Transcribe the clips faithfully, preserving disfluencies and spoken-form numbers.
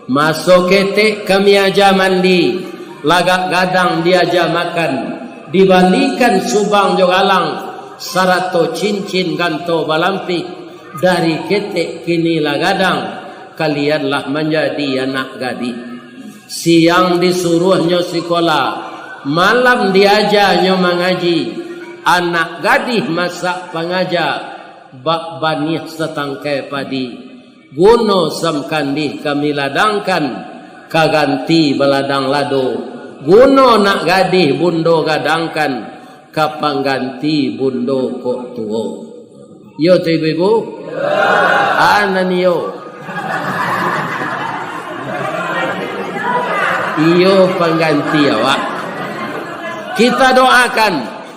Maso ketek kami aja mandi, lagak gadang diaja makan, dibalikan subang jo galang, sarato cincin ganto balampih, dari ketek kini lah gadang, kalian lah manjadi anak gadih. Siang disuruahnyo sikola, malam diajanyo mangaji, anak gadih masak pangaja, bak baniah satangkai padi. Guno samkandih kami ladangkan, ka ganti baladang lado. Guno nak gadih bundo gadangkan, ka pangganti bundo kok tuo. Iyo tu ibu-ibu? Anan iyo. Iyo pangganti awak. Kita doakan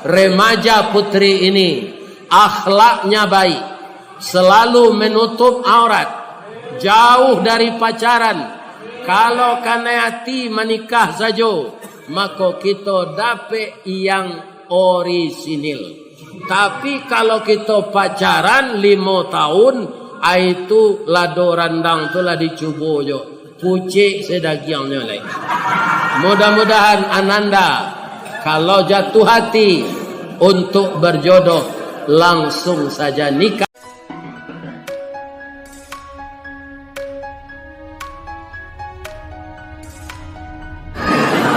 remaja putri ini akhlaknya baik, selalu menutup aurat, jauh dari pacaran. Kalau kanai ati manikah sajo, mako kito dapek yang orisinil. Tapi kalau kito pacaran limo tahun, ai tu lado randang tu lah dicubo jo. Pucik se dagiangnyo lai. Mudah-mudahan ananda, kalau jatuh hati untuk berjodoh, langsung saja nikah.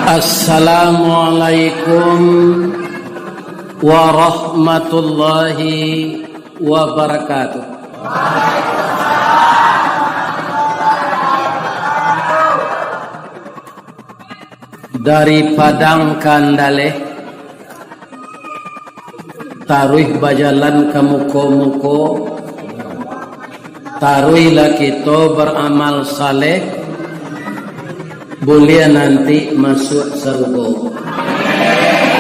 Assalamualaikum warahmatullahi wabarakatuh. Dari Padang ka Andaleh, taruih bajalan ka muko-muko, taruihlah kito baramal saleh, buliah nanti masuak sarugo.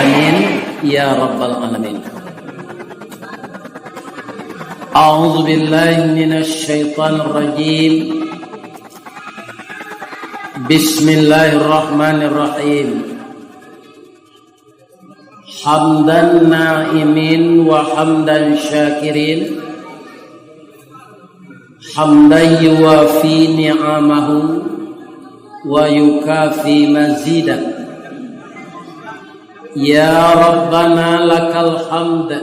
Amin, ya rabbal alamin. A'udzubillahi minasyaitonirrajim. Bismillahirrahmanirrahim. Hamdan na'imin wa hamdan syakirin. Hamdan yuwafi ni'amahu wa yukafi mazidah. Ya Rabbana lakal hamd,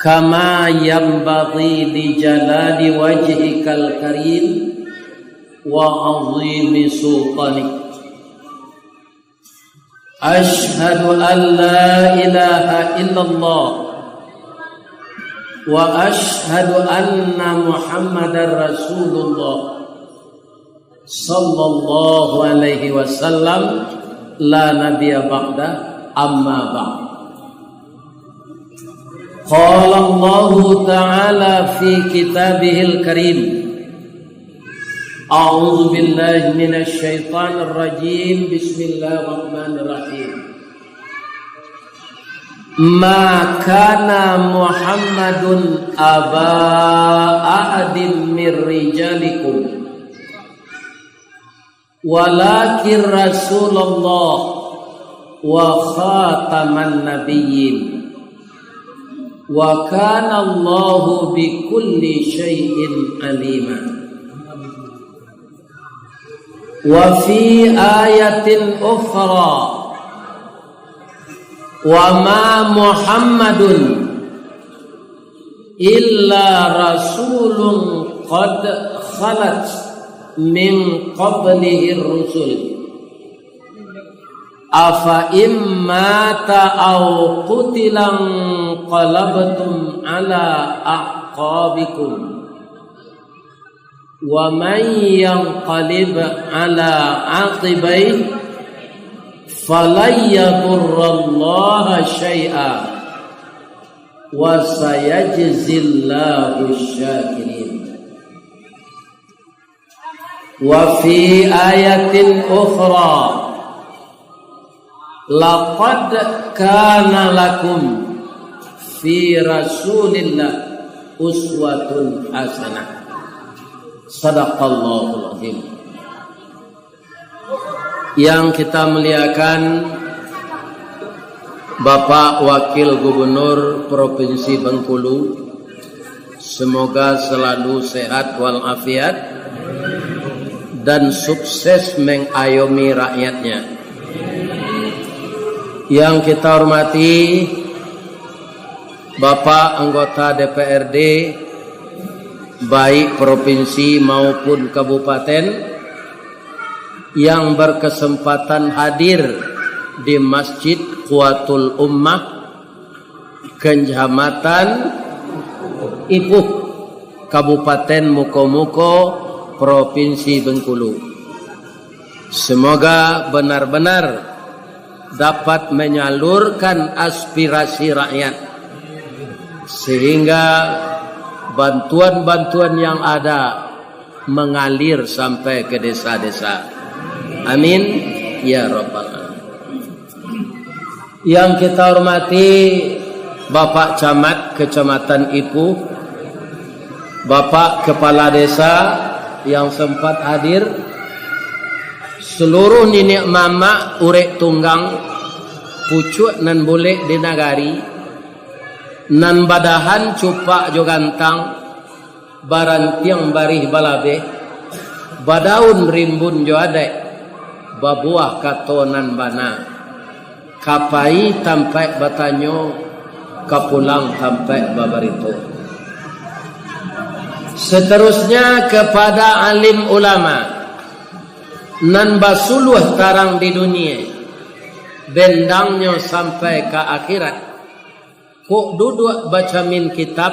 kama yanbaghi li jalali wajhikal karim wa azimi sultanik. Asyhadu an la ilaha illallah wa asyhadu anna Muhammadar Rasulullah sallallahu alaihi wasallam, la nabiyya ba'da, amma ba'd. Qala Allahu ta'ala fi kitabihil karim. A'udzu billahi minasy syaithanir rajim. Bismillahirrahmanirrahim. Ma kana Muhammadun aba ahadim mir rijalikum, walakin Rasulullah wa khataman nabiyyin, wa kana Allahu bikulli syai'in alima. Wa fi ayatin ukhra, wa ma Muhammadun illa rasulun qad khalat min qablihir rusul. Afa in mata aw qutila qalabtum ala aqabikum. Wa man yanqalib ala aqibaihi falan yadurrallaha syai'a, wa sayajzillahu syakirin. Wa fi ayatin ukhra, laqad kana lakum fi Rasulillah uswatun hasanah. Sadaqallahul azim. Yang kita muliakan Bapak Wakil Gubernur Provinsi Bengkulu, semoga selalu sehat walafiat. dan sukses mengayomi rakyatnya. Yang kita hormati Bapak Anggota D P R D, baik provinsi maupun kabupaten, yang berkesempatan hadir di Masjid Quwatul Ummah, Kecamatan Ipuh, Kabupaten Mukomuko, Provinsi Bengkulu. Semoga benar-benar dapat menyalurkan aspirasi rakyat, sehingga bantuan-bantuan yang ada mengalir sampai ke desa-desa. Amin, ya rabbal alamin. Yang kita hormati Bapak Camat Kecamatan Ipuh, Bapak Kepala Desa yang sempat hadir, seluruh niniak mamak urek tunggang, pucuak nan bulek di nagari, nan badahan cupak jo gantang, barantiang barih balabeh, badaun rimbun jo adaik, babuah kato nan bana, ka pai tampaik batanyo, ka pulang tampaik babarito. Seterusnya kepada alim ulama, nan basuluah tarang di dunia, bendangnyo sampai ka akhirat. Kok duduak bacamin kitab,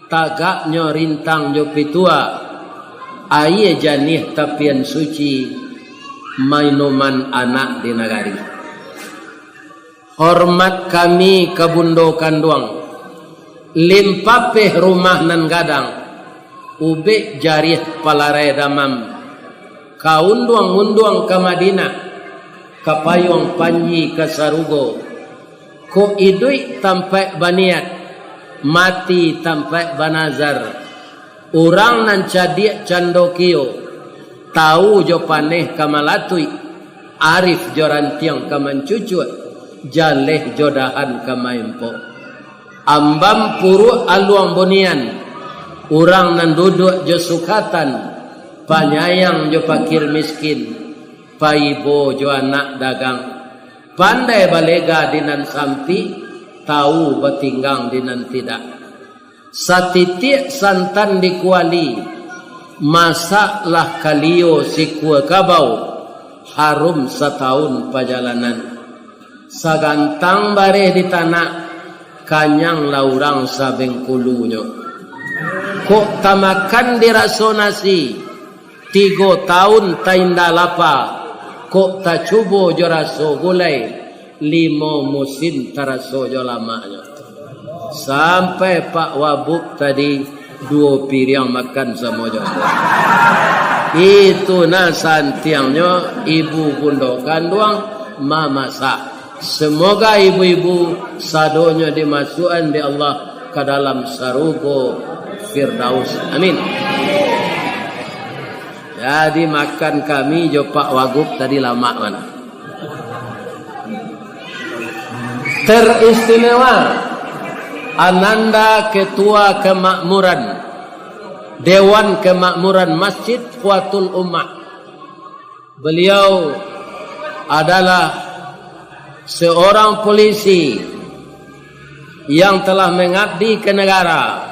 tagaknyo rintang jo pitua, aia janiah tapian suci, minuman anak di nagari. Hormat kami ka bundo kanduang, limpapeh rumah nan gadang, ubek jariah palarai damam, ka unduang-unduang ka Madinah, ka payuang panji ka sarugo. Kok iduik tampaik baniat, mati tampaik banazar. Urang nan cadiak cando kio, tau jo paneh ka malatuik, arif jo rantiang ka mancucuak, jaleh jo dahan ka maempok. Ambam puruak aluang bunian, urang nan duduak jo sukatan, panyayang jo pakir miskin, paibo jo anak dagang, pandai balega di nan sampik, tau batinggang di nan tidak. Satitiak santan di kuali, masaklah kalio sikua kabau, harum satahun pajalanan. Sagantang bareh di tanak, kanyanglah urang sabengkulunyo. Kok tamakan di raso nasi, tigo taun tainda lapa, kok tacubo jo raso gulai, limo musim taraso jo lamaknyo. Sampai Pak Wagub tadi duo piriang makan samo jo ambo. Itu nah santiangnyo ibu bundo kanduang mamasak. Semoga ibu-ibu sadonyo dimasuakan dek Allah ka dalam sarugo Firdaus. Amin. Jadi makan kami jo Pak Wagub tadi lamak mano. Teristimewa Ananda Ketua Kemakmuran, Dewan Kemakmuran Masjid Quwatul Ummah. Beliau adalah seorang polisi yang telah mengabdi ke negara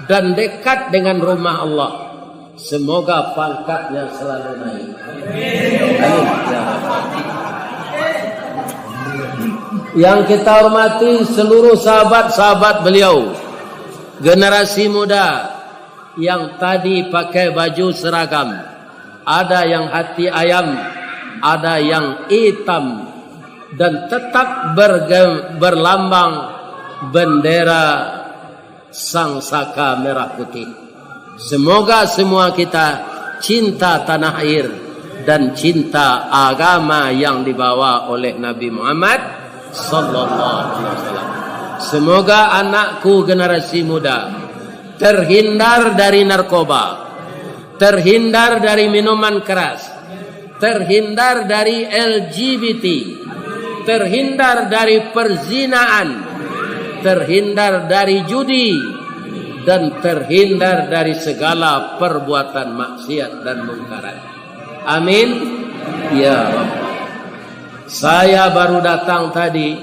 dan dekat dengan rumah Allah. Semoga pangkatnya selalu naik. Amin. Ya Rabbal. Yang kita hormati seluruh sahabat-sahabat beliau, generasi muda yang tadi pakai baju seragam, ada yang hati ayam, ada yang hitam, dan tetap berge-, berlambang bendera Sang Saka Merah Putih. Semoga semua kita cinta tanah air dan cinta agama yang dibawa oleh Nabi Muhammad sallallahu alaihi wasallam. Semoga anakku generasi muda terhindar dari narkoba, terhindar dari minuman keras, terhindar dari L G B T, terhindar dari perzinaan, terhindar dari judi, dan terhindar dari segala perbuatan maksiat dan mungkarat. Amin. Ya Rabb. Saya baru datang tadi,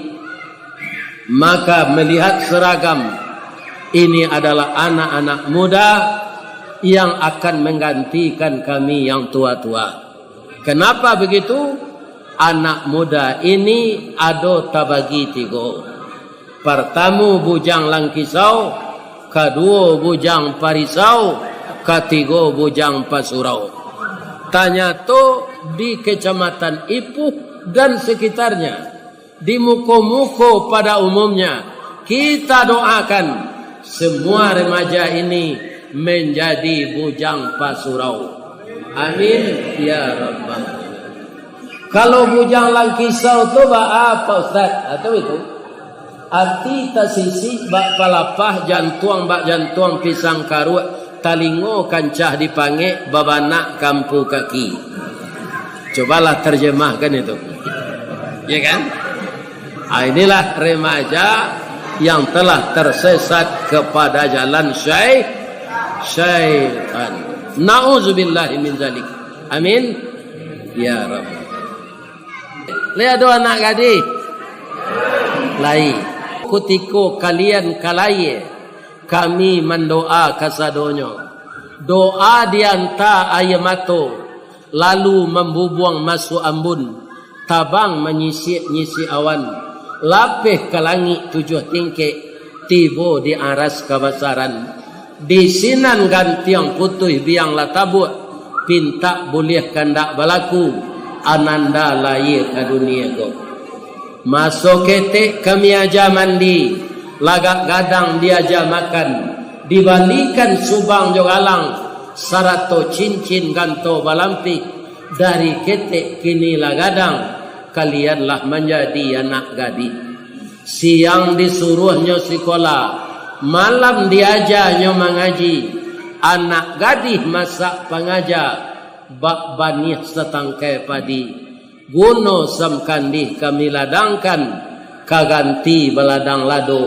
maka melihat seragam, ini adalah anak-anak muda yang akan menggantikan kami yang tua-tua. Kenapa begitu? Anak muda ini ado tabagi tigo. Partamo Bujang Langkisau, kaduo Bujang Parisau, katigo Bujang Pasurau. Tanyato di Kecamatan Ipuh dan sekitarnya, di muko-muko pada umumnya, kita doakan semua remaja ini menjadi Bujang Pasurau. Amin, ya Rabbal. Kalau Bujang Langkisau tu baa, Pak Ustaz? Atau itu? Ati tasisik bak palapah, jantuang bak jantuang pisang karuak, talingo kancah dipangek, babanak kampu kaki. Cobalah terjemahkan itu. Ya kan? Ah, inilah remaja yang telah tersesat kepada jalan syai-, syaitan. Nauzubillahi min zalik. Amin. Ya Rabb. Lai ado anak gadih? Lai. Kutiko kalian ka layie, kami mandoa kasadonyo. Doa dianta aia mato, lalu mambubuang masuak ambun, tabang manyisik-nyisik awan, lapeh ka langik tujuah tingkek, tibo di aras kabasaran. Di sinan gantiang putuih biang lah tabuak, pintak buliah kandak balaku, ananda layie ka dunie ko. Maso ketek kami aja mandi, lagak gadang diaja makan, dibalikan subang jo galang, sarato cincin ganto balampih, dari ketek kini lah gadang, kalian lah manjadi anak gadih. Siang disuruahnyo sikola, malam diajanyo mangaji, anak gadih masak pangaja, bak baniah satangkai padi. Guno samkandih kami ladangkan, ka ganti baladang lado.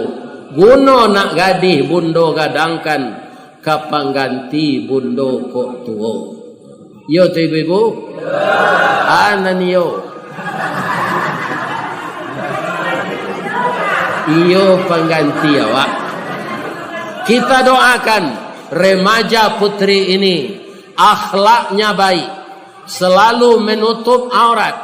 Guno nak gadih bundo gadangkan, ka pangganti bundo kok tuo. Iyo tu, ibu-ibu? Anan iyo. Iyo pangganti awak. Kita doakan remaja putri ini akhlaknya baik, selalu menutup aurat,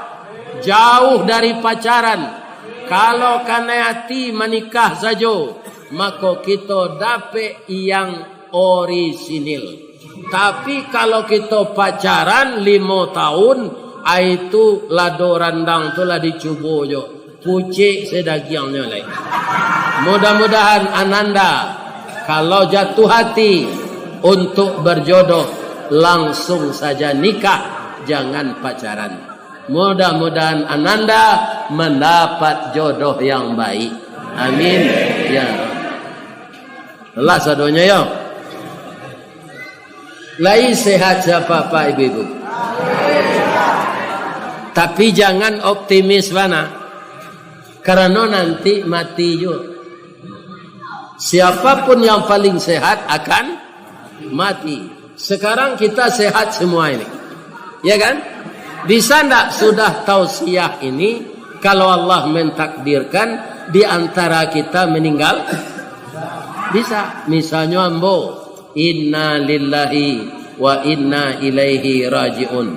jauh dari pacaran. Kalau kanai ati manikah sajo, mako kito dapek yang orisinil. Tapi kalau kito pacaran limo tahun, ai tu lado randang tu lah dicubo jo. Pucik se dagiangnyo lai. Mudah-mudahan ananda, kalau jatuh hati untuk berjodoh, langsung saja nikah, jangan pacaran. Mudah-mudahan ananda mendapat jodoh yang baik. Amin. Ya Rabb. Lah sadonyo yo. Lai sehat sia, Pak, ibu-ibu? Tapi jangan optimis bana, karano nanti mati juo. Siapapun yang paling sehat akan mati. Sekarang kita sehat semua ini. Ya kan? Bisa ndak sudah tausiah ini, kalau Allah mentakdirkan, di antara kita meninggal? Bisa. Misalnyo ambo, inna lillahi wa inna ilaihi raji'un.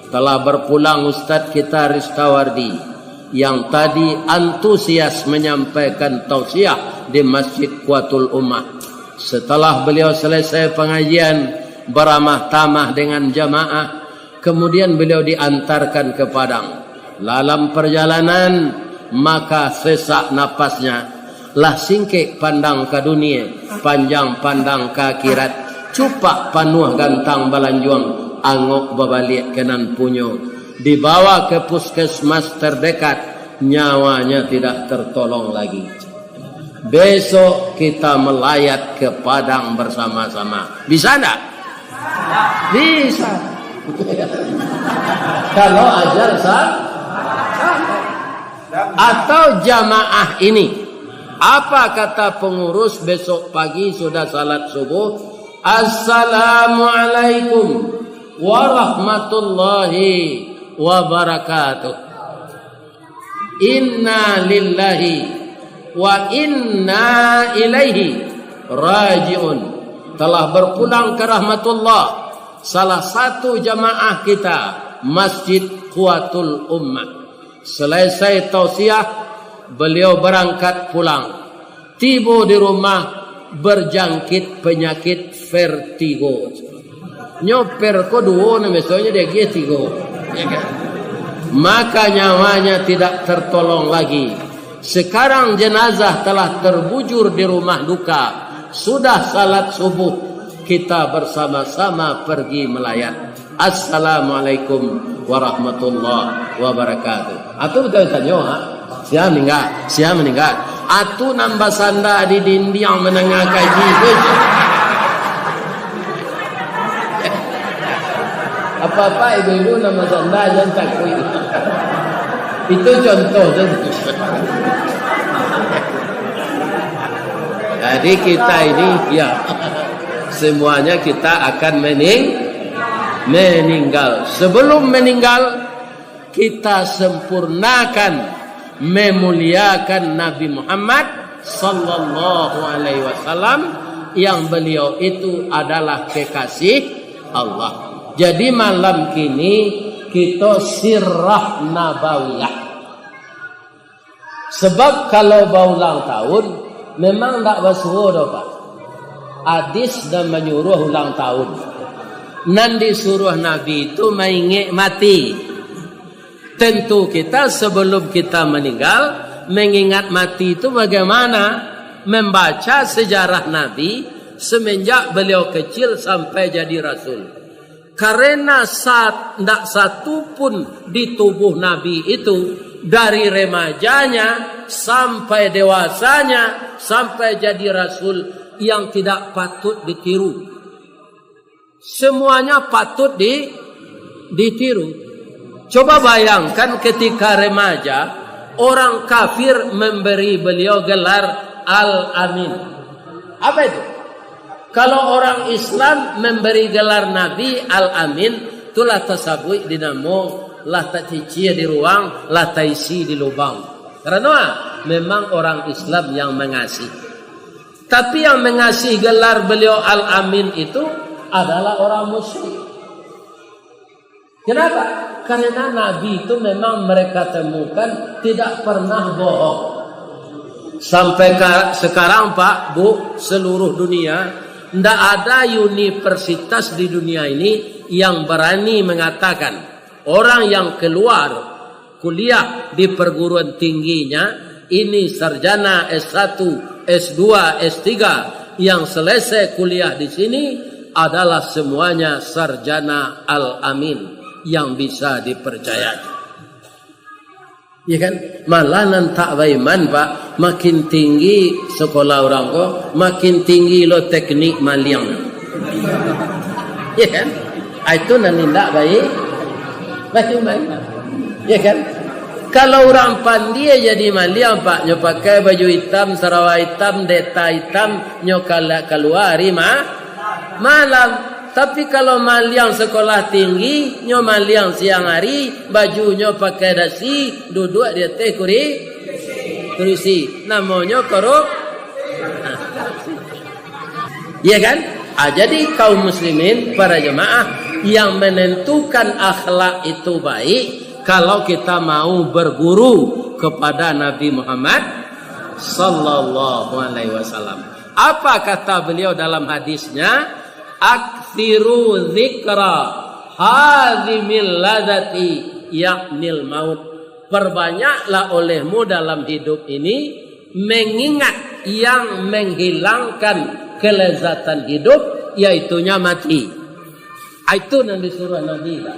Telah berpulang Ustaz kita Ristawardi, yang tadi antusias menyampaikan tausiah di Masjid Quwwatul Ummah. Setelah beliau selesai pengajian, beramah tamah dengan jamaah, kemudian beliau diantarkan ke Padang. Dalam perjalanan, maka sesak napasnya. Lah singkek pandang ka dunie, panjang pandang ka akhirat. Cupak panuah gantang balanjuang, angok babaliak ka nan punyo. Dibawa ke puskesmas terdekat, nyawanya tidak tertolong lagi. Besok kita melayat ke Padang bersama-sama. Bisa ndak? Bisa. Kalau ajal sa-, atau jamaah ini, apa kata pengurus besok pagi sudah salat subuh? Assalamualaikum. Warahmatullahi wabarakatuh. Inna lillahi wa inna ilaihi raji'un. Telah berpulang ke rahmatullah salah satu jamaah kita, Masjid Quwatul Ummah. Selesai tausiah, beliau berangkat pulang. Tibo di rumah, berjangkit penyakit vertigo. Nyo ver ko duo, nah, biasonyo dia agiah tigo. Ya kan? Maka nyawanya tidak tertolong lagi. Sekarang jenazah telah terbujur di rumah duka. Sudah salat subuh, kita bersama-sama pergi melayat. Assalamualaikum warahmatullahi wabarakatuh. Atu batanyo, ha? Sia maningga, sia maningga. Atu nan basanda di dindiang mandanga kaji tu. Apa-apa ibu-ibu nan basanda, jan takuik. Itu contoh saja. Jadi kita ini, ya, semuanya kita akan mening-, meninggal. Sebelum meninggal, kita sempurnakan, memuliakan Nabi Muhammad sallallahu alaihi wasallam, yang beliau itu adalah kekasih Allah. Jadi malam kini kita sirah nabawiyah. Sebab kalau baulang tahun, memang ndak basuo doh, Pak. Hadis nan manyuruah ulang tahun. Nan disuruah Nabi itu maingek mati. Tentu kita sebelum kita meninggal, mengingat mati itu bagaimana? Membaca sejarah Nabi semenjak beliau kecil sampai jadi rasul. Karena sat-, ndak satu pun di tubuh Nabi itu, dari remajanya sampai dewasanya, sampai jadi rasul, yang tidak patut ditiru. Semuanya patut di-, ditiru. Coba bayangkan ketika remaja, orang kafir memberi beliau gelar Al-Amin. Apa itu? Kalau orang Islam memberi gelar Nabi Al-Amin, tu lah tasabuik di namo, lah tacicia di ruang, lah taisi di lubang. Karano memang orang Islam yang mangasihi. Tapi yang mangasihi gelar beliau Al-Amin itu adalah orang musyrik. Kenapa? Karena Nabi itu memang mereka temukan tidak pernah bohong. Sampai ka-, sekarang, Pak, Bu, seluruh dunia, ndak ada universitas di dunia ini yang berani mengatakan orang yang keluar kuliah di perguruan tingginya, ini sarjana S satu, S dua, S tiga, yang selesai kuliah di sini adalah semuanya sarjana Al-Amin yang bisa dipercayai. Ya kan? Malah nan tak baiman, Pak, makin tinggi sekolah orang ko, makin tinggi lo teknik maliang. Ya kan? Ah, itu nan indak baik. Baiman. Ya kan? Kalau urang pandie jadi maliang, Pak, nyo pakai baju itam, sarawa itam, deta itam, nyo kala-, kalua ari ma-, malam. Tapi kalau maliang sekolah tinggi, nyo maliang siang ari, bajunyo pakai dasi, duduak di ateh kuri-, kurisi. Namonyo korup-, Ya kan? Ah, jadi kaum muslimin, para jemaah, yang menentukan akhlak itu baik, kalau kita mau berguru kepada Nabi Muhammad sallallahu alaihi wasallam. Apa kata beliau dalam hadisnya? "Aktsiru dzikra hadzimil ladzati, yaknil maut." Perbanyaklah olehmu dalam hidup ini mengingat yang menghilangkan kelezatan hidup, yaitunya mati. Ah, itu nan disuruah Nabi, Pak.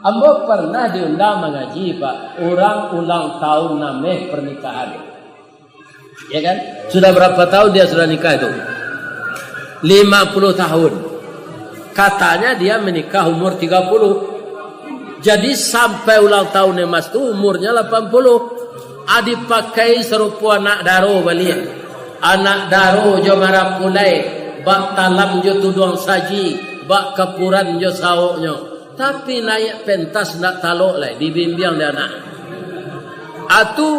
Ambo pernah diundang mangaji, Pak, urang ulang tahun nameh pernikahan. Ya kan? Sudah berapa tahun dia sudah nikah itu? Lima puluh tahun. Katanya dia menikah umur tiga puluh. Jadi sampai ulang tahun emas tu umurnya lapan puluh. Ah, dipakai sarupo anak daro baliak. Anak daro jo marapulai, bak talam jo tuduang saji, Bak kapuran jo saoknyo, tapi naiak pentas ndak talok lai, dibimbiang dek anak. Atu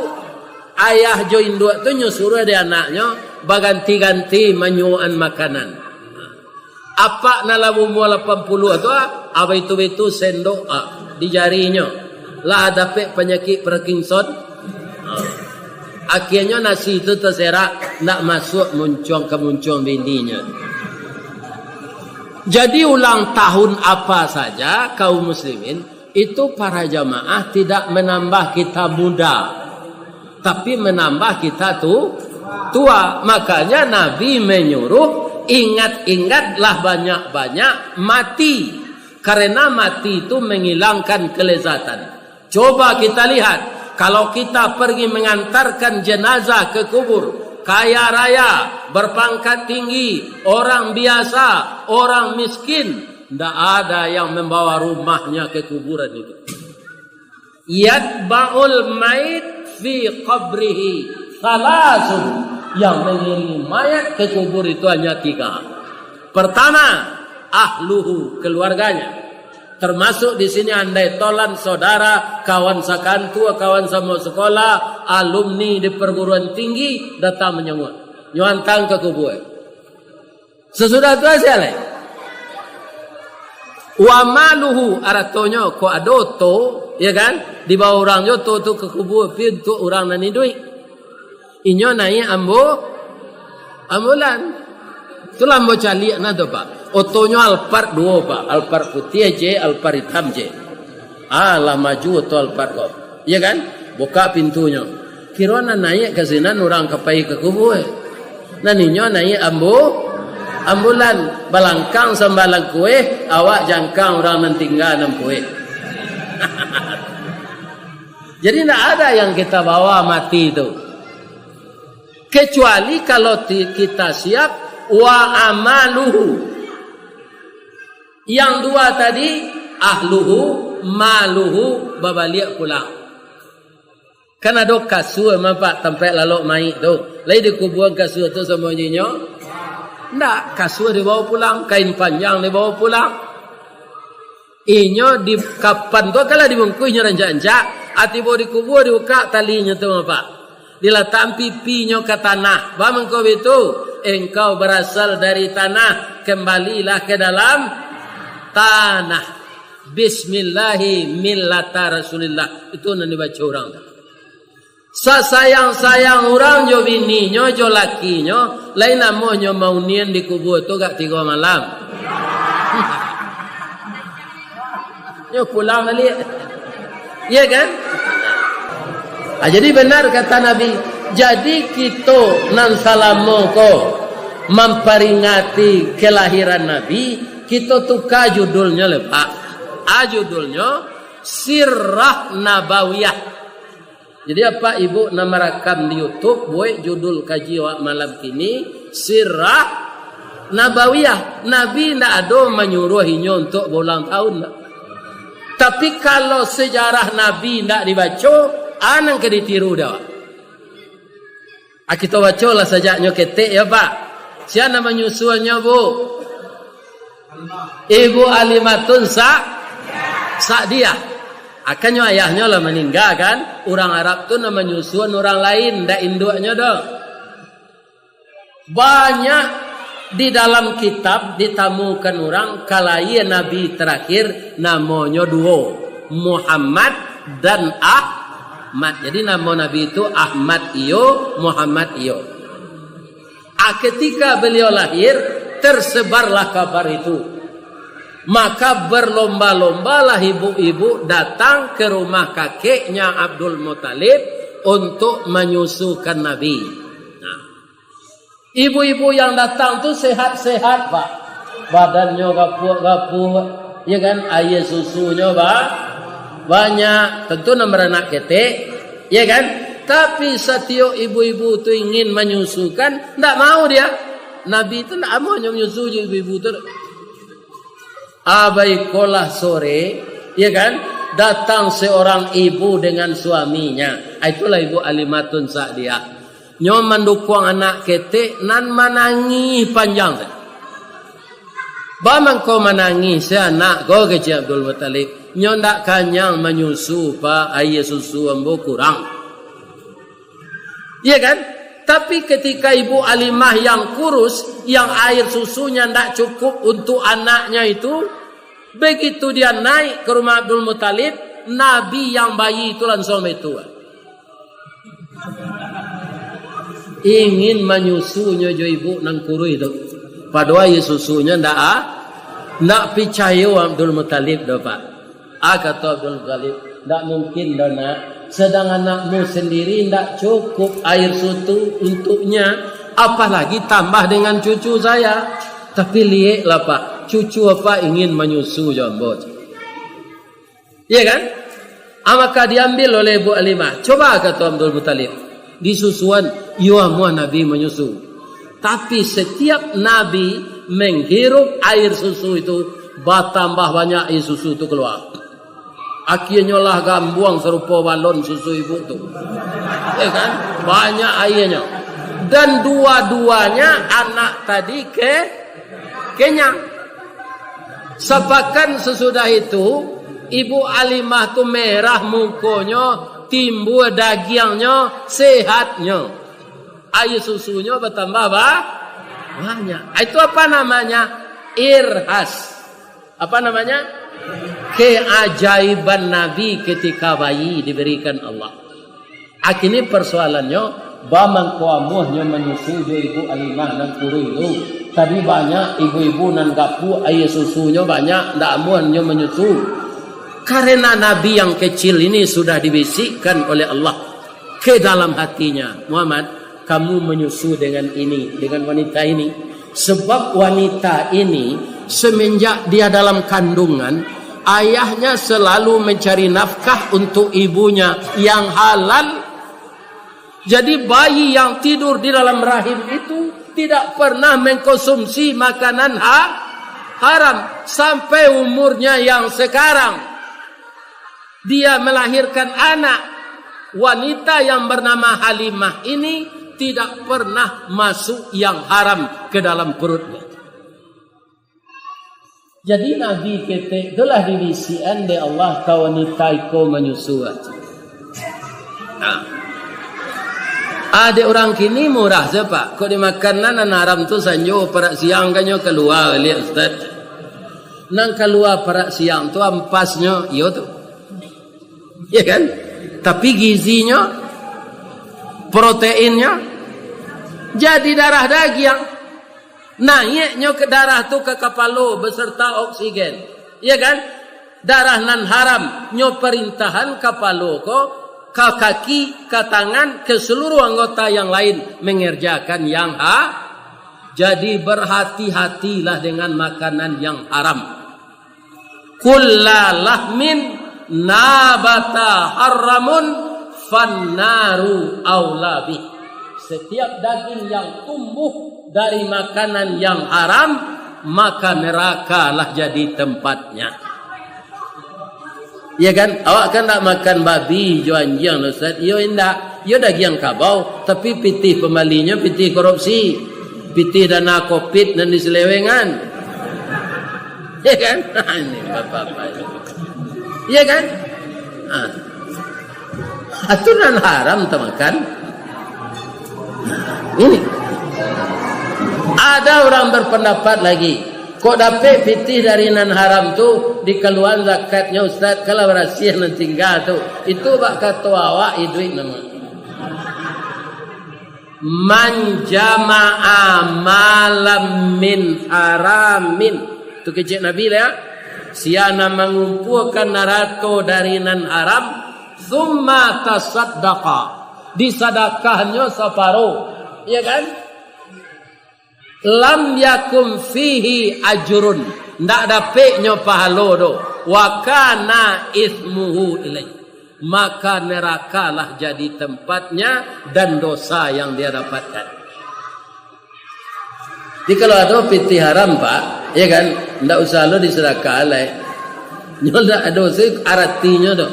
ayah jo induak tu nyo suruah dek anaknyo baganti-ganti manyuokan makanan. Apak nan lah baumua lapan puluah tu, ah, abaitu-baitu sendok, ah, di jarinyo. Lah dapek panyakik Parkinson. Ah. Akhianyo nasi tu taserak, ndak masuak muncuang ka muncuang bininyo. Jadi ulang tahun apa saja, kaum muslimin, itu para jamaah tidak menambah kita muda, tapi menambah kita tu tua. Makanya Nabi menyuruh, ingat-ingatlah banyak-banyak mati, karena mati itu menghilangkan kelezatan. Coba kita lihat, kalau kita pergi mengantarkan jenazah ke kubur, kaya raya, berpangkat tinggi, orang biasa, orang miskin, ndak ada yang membawa rumahnya ke kuburan itu. Yatba'ul mait fi qabrihi salasun. Yang mengiringi mayat ke kubur itu hanya tiga. Pertama, ahluhu, keluarganya. Termasuk di sini andai tolan, saudara, kawan sakantua, kawan samo sekolah, alumni di perguruan tinggi datang manyanguak. Nyo antang ka kubur. Sasudah tu sia lai. Wa maluhu, aratonyo, kok ado oto, ya kan? Dibawa urang jo oto tu ka kubur, pi untuak urang nan iduik. Inyo naiak ambu-, ambulan. Itulah ambo caliak nah tu, Pak. Otonyo Alphard duo, Pak. Alphard putiah je, Alphard itam je. Ah, lah maju oto Alphard ko. Iya kan? Buka pintunyo. Kiro nan naiak ka sinan urang ka pai ka kubur. Nan inyo naiak ambu-, ambulan. Balangkang sambalang kueh, awak jangkang urang nan tingga nan pueh. Jadi, ndak ada yang kita bawa mati tu. Kecuali kalau ti-, kita siap, wa amaluhu. Yang dua tadi, ahluhu, maluhu, babaliak pulang. Kan ado kasua, Pak, tampek lalok mayik tu. Lai dikubuan kasua tu samo jinyo? Ndak, kasua dibawa pulang, kain panjang dibawa pulang. Inyo di kapan tu, kalau dibungkuih inyo rancak-rancak, ah, tibo dikubua, dibukak talinyo tu, Pak. Dilatak pipinyo ka tanah. Baa mangko bitu? Engkau berasal dari tanah, kembalilah ke dalam tanah. Bismillahi millata Rasulillah. Itu nan dibaco urang tu. Sasayang-sayang urang jo bininyo, jo lakinyo, lai namonyo maunian dikubua tu agak tigo malam. Nyo pulang baliak. Iya kan? Ah, jadi benar kata Nabi. Jadi kito nan salamo ko mamparingati kelahiran Nabi, kito tuka judulnyo lai, Pak. Ah, judulnyo Sirah Nabawiyah. Jadi, apak ibuk nan marakam di YouTube, buek judul kaji awak malam kini, Sirah Nabawiyah. Nabi ndak ado manyuruah inyo untuak baulang tahun, ndak. Tapi, kalau sejarah Nabi ndak dibaco, a nan ka ditiru dek awak? Ah, kito bacolah sajaknyo ketek, ya, Pak. Sia nan manyusuannyo, Bu? Ibu Alimatun Sa-, Sa'diyah. Akannyo ayahnyo lah maningga, kan? Urang Arab tu nan manyusuan urang lain, ndak induaknyo doh. Banyak di dalam kitab ditamukan urang, kalayia Nabi terakhir namonyo duo, Muhammad dan Ahmad. Jadi, namo Nabi itu Ahmad iyo, Muhammad iyo. Ah, ketika beliau lahir, tersebarlah kabar itu. Maka berlomba-lombalah ibu-ibu datang ke rumah kakeknya Abdul Muttalib untuk menyusukan Nabi. Nah, ibu-ibu yang datang tu sehat-sehat, Pak. Badannyo gapuak-gapuak, ya kan? Aia susunyo ba-, banyak. Tentu nan baranak ketek, ya kan? Tapi satiok ibu-ibu tu ingin manyusukan, ndak mau dia. Nabi tu ndak amuahnyo manyusu jo ibu-ibu tu. Abaikolah sore, ya kan? Datang seorang ibu dengan suaminya. Ah, itulah Ibu Alimatun Sa'diyah. Nyo mandukuang anak ketek nan manangih panjang tu. Ba mangko manangih si anak ko, kecek Abdul Muttalib. Nyo ndak kanyang manyusu, Pak, aia susu ambo kurang. Iya kan? Tapi ketika Ibu Halimah yang kurus, yang air susunya ndak cukup untuk anaknya itu, begitu dia naik ke rumah Abdul Muttalib, Nabi yang bayi itu langsung baitu. Ingin manyusunyo jo ibu nan kuruih tu. Padahal aia susunyo ndak a-, ndak picayo Abdul Muttalib doh, Pak. Ah, kato Abdul Muttalib, "Ndak mungkin doh, Nak. Sadang anakmu sandiri ndak cukup aia susu untuknya, apalagi tambah dengan cucu saya. Tapi lieklah, Pak, cucu Apak ingin manyusu jo ambo." Iya kan? Ah, maka diambil oleh Ibu Halimah. "Coba," kato Abdul Muttalib, "disusuan, iyo amuah Nabi manyusu." Tapi setiap Nabi menghirup air susu itu, batambah banyak air susu tu keluar. Akhirnyo lah gambuang sarupo balon susu ibu tu. Ya kan? Banyak airnyo. Dan dua-duanya anak tadi ke-, kenyang. Sapakan sesudah itu, Ibu Halimah tu merah mukonyo, timbua dagiangnyo, sehatnyo. Aia susunyo batambah ba-, banyak. Itu apa namanya? Irhas. Apa namanya? Keajaiban Nabi ketika bayi diberikan Allah. Kini persoalannyo, ba mangko amuahnyo manyusu jo Ibu Halimah nan kuruih tu. Tadi banyak ibu-ibu nan gapuak, aia susunyo banyak, ndak amuahnyo manyusu. Karena Nabi yang kecil ini sudah dibisikkan oleh Allah ke dalam hatinya, "Muhammad, kamu manyusu dengan ini, dengan wanita ini." Sebab wanita ini, semenjak dia dalam kandungan, ayahnya selalu mencari nafkah untuk ibunya yang halal. Jadi, bayi yang tidur di dalam rahim itu tidak pernah mengkonsumsi makanan ha-, haram sampai umurnya yang sekarang. Dia melahirkan anak, wanita yang bernama Halimah ini tidak pernah masuk yang haram ke dalam perutnya. Jadi Nabi ketek tu lah dibisikan dek Allah ka wanita iko manyusu. Nah. Ah, dek urang kini murah se, Pak. Kok dimakan nan, nan haram tu sanjo, parak siang kan nyo kalua baliak, Ustaz. Nan kalua parak siang tu ampasnyo, iyo tu. Ya kan? Tapi gizinyo, proteinnyo, jadi darah dagiang. Naiaknyo ke darah tu ka kapalo beserta oksigen. Ya kan? Darah nan haram, nyo perintahan kapalo ko, ka kaki, ka tangan, ke seluruh anggota yang lain mengerjakan yang ha-, jadi berhati-hatilah dengan makanan yang haram. "Kulla lahmin nabata haramun fannaru aula bih." Setiap daging yang tumbuh dari makanan yang haram, maka neraka lah jadi tempatnya. Ya kan? Awak kan ndak makan babi jo anjiang, Ustaz? Iyo indak. Iyo dagiang kabau, tapi pitih pambalinyo pitih korupsi. Pitih dana covid nan diselewengan. Ya kan? Ini bapak-bapak. Ya kan? Ah. Aturan haram tamakan. Ini. Ada orang berpendapat lagi, kok dapek pitih dari nan haram tu, dikaluan zakatnya, Ustaz, kalau barasiah nan tinggal tu. Itu bak kato awak iduik nama. "Man jama'a malam min haramin." Tu kecek Nabi lah, ya. Sia nan mangumpuakan harato dari nan haram, summa tasaddaqa, disadakahnyo saparo, ya kan? Lam yakun fihi ajrun, ndak dapeknyo pahalo doh, wa kana ismuhu ilaih, maka nerakalah jadi tempatnya dan dosa yang dia dapatkan. Jadi kalau ado pitih haram, Pak, ya kan, ndak usah lo disadakah lai. Nyo ndak ado se aratinyo doh.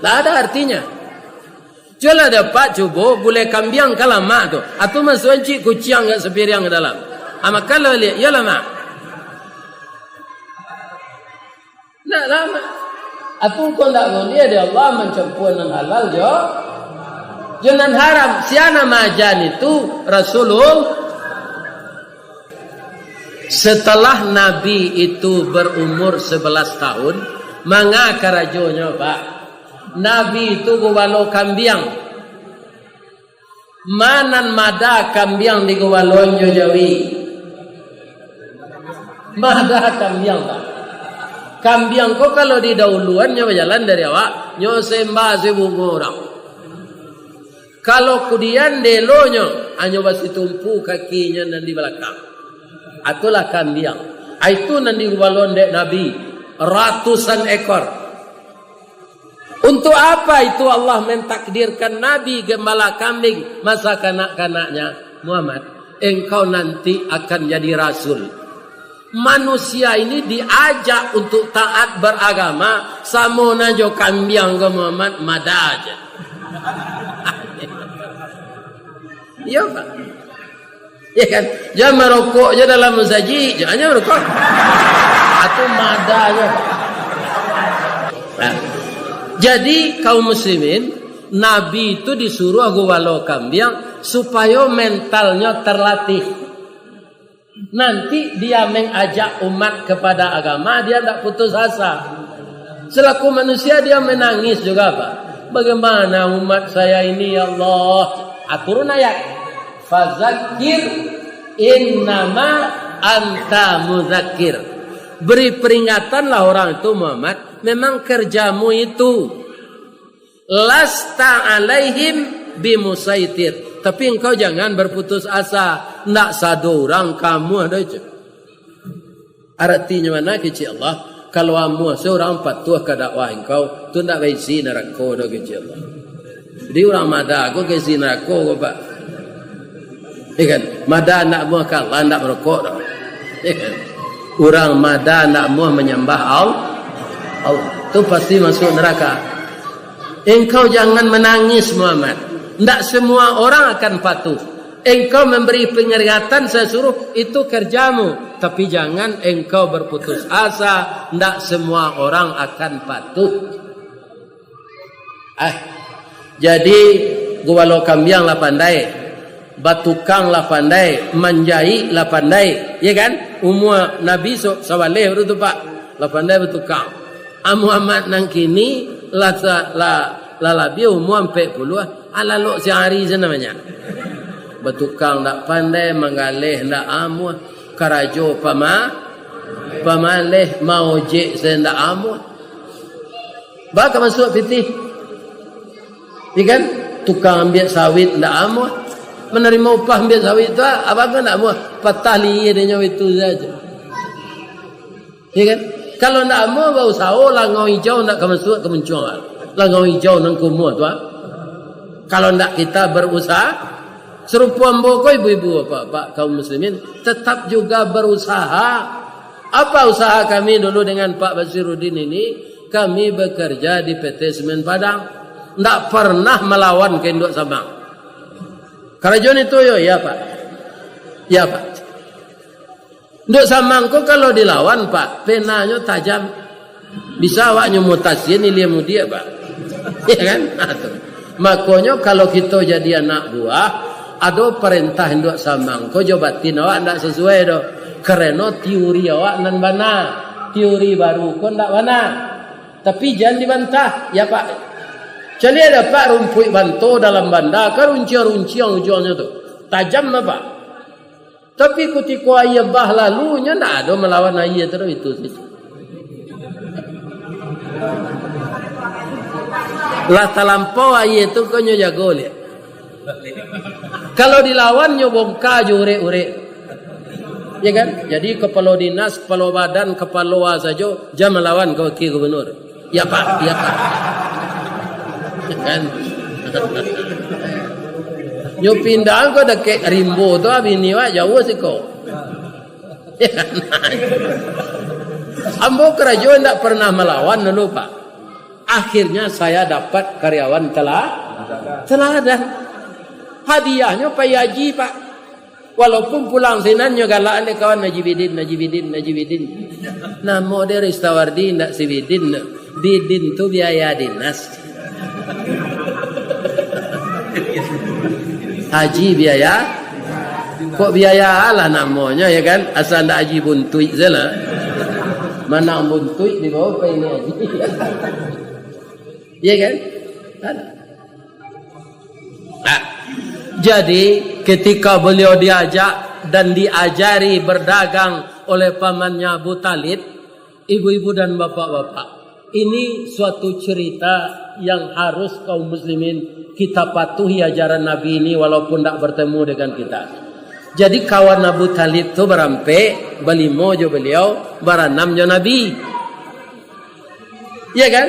Ndak ada artinya. Cubolah dek Apak cubo gulai kambiang ka lamak tu. Atu masuak ancik kuciang agak sapiriang ka dalam. Ah, makan lo liak, iyo lamak. Ndak lah, Mak. Aku ko ndak buliah dek Allah mancampua nan halal jo, jo nan haram. Sia nan maaja itu Rasulullah. Setelah Nabi itu berumur sebelas tahun, manga karajonyo, Pak? Nabi itu gubalo kambiang. Ma nan mada kambiang di gubalonyo jawi? Mada kambiang, Pak. Kambiang ko kalau di dauluan nyo bajalan dari awak, nyo sembah si bungo urang. Kalau kudian delonyo, hanyo basitumpu kakinyo nan di balakang. Itulah kambiang. Itu nan di gubalon dek Nabi, ratusan ekor. Untuk apa itu Allah mentakdirkan Nabi gembala kambing masa kanak-kanaknya? Muhammad, engkau nanti akan jadi rasul. Manusia ini diajak untuk taat beragama, samo nan jo kambiang ko Muhammad, mada aja. Iya, Pak. Ya kan? Jan marokok je dalam masajik, jan, jan marokok. Atu mada je. Nah, jadi kaum muslimin, Nabi itu disuruh gubalo kambiang supayo mentalnyo terlatih. Nanti dia mengajak umat kepada agama, dia ndak putus asa. Selaku manusia dia menangis juga, Pak. Bagaimana umat saya ini, ya Allah? Ah, turun ayat. Fazakir innama anta muzakir. Beri peringatanlah orang itu, Muhammad. Memang kerjamu itu. Lasta alaihim bimusaitir. Tapi engkau jangan berputus asa. Ndak sado urang kamu ada je. Aratinyo mano kecek Allah? Kalau amuah seorang patuah ka dakwah engkau, tu ndak baisi narako doh kecek Allah. Jadi urang mada ko ka isi narako ko, Pak. Ya kan? Mada ndak amuah ka Allah, ndak marokok doh. Ya kan? Urang mada ndak amuah manyambah Al-, Allah, tu pasti masuk neraka. Engkau jangan menangis, Muhammad. Ndak semua orang akan patuh. Engkau memberi peringatan, saya suruh, itu kerjamu. Tapi jangan engkau berputus asa, ndak semua orang akan patuh. Eh, jadi gubalo kambiang lah pandai, batukang lah pandai, manjaik lah pandai, ya kan? Umua Nabi so-, sabaleh baru tu, Pak, lah pandai batukang. Amuah Muhammad nan kini lah sa-, lah, lah labiah umua ampek puluah, alalok siang ari se namonyo. Batukang ndak pandai, manggaleh ndak amuah, karajo pama-, pamaleh, maojek se ndak amuah. Baa ka masuak pitih? Ikan tukang ambiak sawit ndak amuah. Manarimo upah ambiak sawit tu, abang kan ndak amuah. Patah lihia dinyo itu sajo. Ya kan? Kalau ndak amuah bausaho, langau ijau ndak ka masuak ka muncuang. Langau ijau nan kumuah tu, ah. Kalau ndak kita berusaha, serupo ambo ko ibu-ibu, bapak-bapak, kaum muslimin, tetap juga berusaha. Apa usaha kami dulu dengan Pak Basiruddin ini? Kami bekerja di P T Semen Padang. Ndak pernah melawan ka induak samang. Karajo ni tu yo, ya, Pak. Ya, Pak. Induak samang ko kalau dilawan, Pak, penanyo tajam. Bisa awaknyo mutasian ilia mudiak, Pak. Ya kan? Nah, tu. Makonyo, kalau kito jadi anak buah, ado parentah induak samang ko jo batin awak ndak sasuai doh. Kareno teori awak nan bana. Teori baru ko ndak bana. Tapi jan dibantah, ya, Pak. Caliak dek Apak rumpuik banto dalam banda, kan runciang-runciang ujuangnyo tu. Tajam, Pak. Tapi kutiko aia bah lalu, nyo ndak ado malawan aia tu, itu sajo. Lah talampau aia tu, ko nyo jago liak. Kalau dilawan, nyo bongka jo urek-urek. Ya kan? Jadi, kapalo dinas, kapalo badan, kapalo a sajo, jan malawan ka wakil gubernur. Ya, Pak, ya, Pak. Kan? Nyo pindah ko dakek rimbo tu, ah, bini awak jauah siko. Ambo karajo indak pernah malawan dulu, Pak. Akhirnya saya dapat karyawan tela-, teladan. Hadiahnyo pai haji, Pak. Walaupun pulang sinan nyo galakan dek kawan, "Haji Bidin, Haji Bidin, Haji Bidin." Namo dek Ristawardi, indak si Bidin. Bidin tu biaya dinas. Haji biaya. Kok biaya lah namonyo, ya kan? Asal ndak Haji Buntuik salah. Manang buntuik di bawah, apa ini haji? Ya kan? Nah, jadi, ketika beliau diajak dan diajari berdagang oleh pamannya Abu Talib, ibu-ibu dan bapak-bapak, ini suatu cerita yang harus kaum muslimin kita patuhi ajaran Nabi ini walaupun ndak bertemu dengan kita. Jadi, kawan Abu Talib tu barampek, balimo jo beliau, baranam jo Nabi. Iya kan?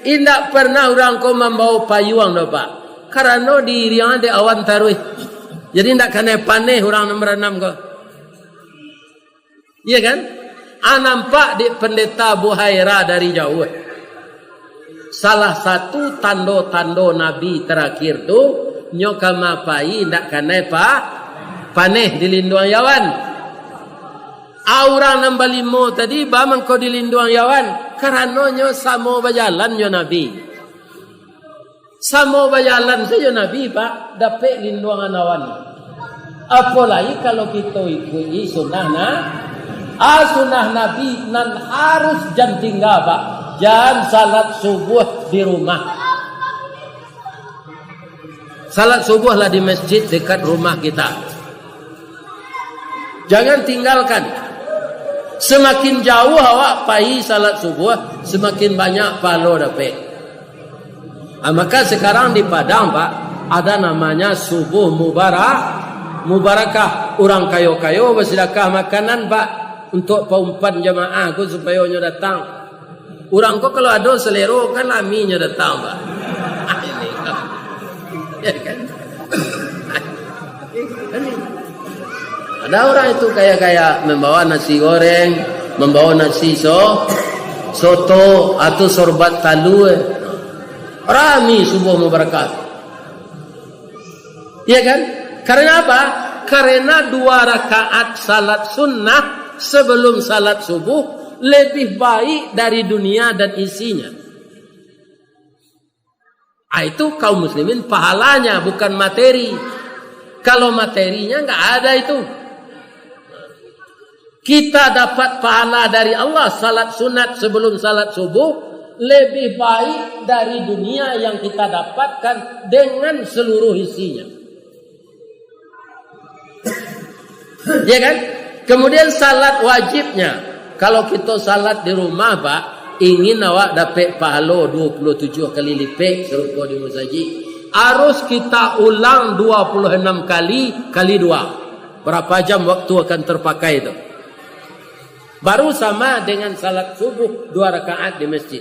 Indak pernah urang ko mambawa payuang doh, Pak. Karano diiriang dek awan taruih. Jadi indak kanai paneh urang nan baranam ko. Iya kan? Ah, nampak dek Pendeta Buhaira dari jauah. Salah satu tando-tando Nabi terakhir tu, nyo ka mapai indak kanai pa-, paneh dilinduang awan. Ah, urang nan balimo tadi, ba mangko dilinduang awan, karano nyo samo bajalan jo Nabi. Samo bajalan sajo Nabi, Pak, dapek linduangan awan. Apolai kalau kito ikuik sunnah na-, ah, sunnah Nabi nan harus jan tingga, Pak. Jan salat subuh di rumah. Salat subuh lah di masjid dekat rumah kita. Jangan tinggalkan. Semakin jauh awak pai salat subuh, semakin banyak pahalo dapek. Ah, maka sekarang di Padang, Pak, ada namanya subuh mubara-, mubarakah. Urang kayo-kayo basidakah makanan, Pak, untuk paumpan jamaah ko supayo nyo datang. Urang ko kalau ado selero kan lami nyo datang, Pak. Ya kan? Ada orang itu kaya-kaya membawa nasi goreng, membawa nasi so-, soto atau sorbat talua. Rami subuh mubarakah. Iya kan? Karena apa? Karena dua rakaat salat sunnah sebelum salat subuh lebih baik dari dunia dan isinya. Ah, itu kaum muslimin pahalanya, bukan materi. Kalau materinya nggak ada itu. Kita dapat pahala dari Allah, salat sunat sebelum salat subuh, lebih baik dari dunia yang kita dapatkan dengan seluruh isinya. Ya kan? Kemudian salat wajibnya. Kalau kita salat di rumah, Pak, ingin awak dapat pahalo dua puluh tujuh kali lipek serupa di masjid, harus kita ulang dua puluh enam kali, kali dua. Berapa jam waktu akan terpakai tu? Baru sama dengan salat subuh dua rakaat di masjid.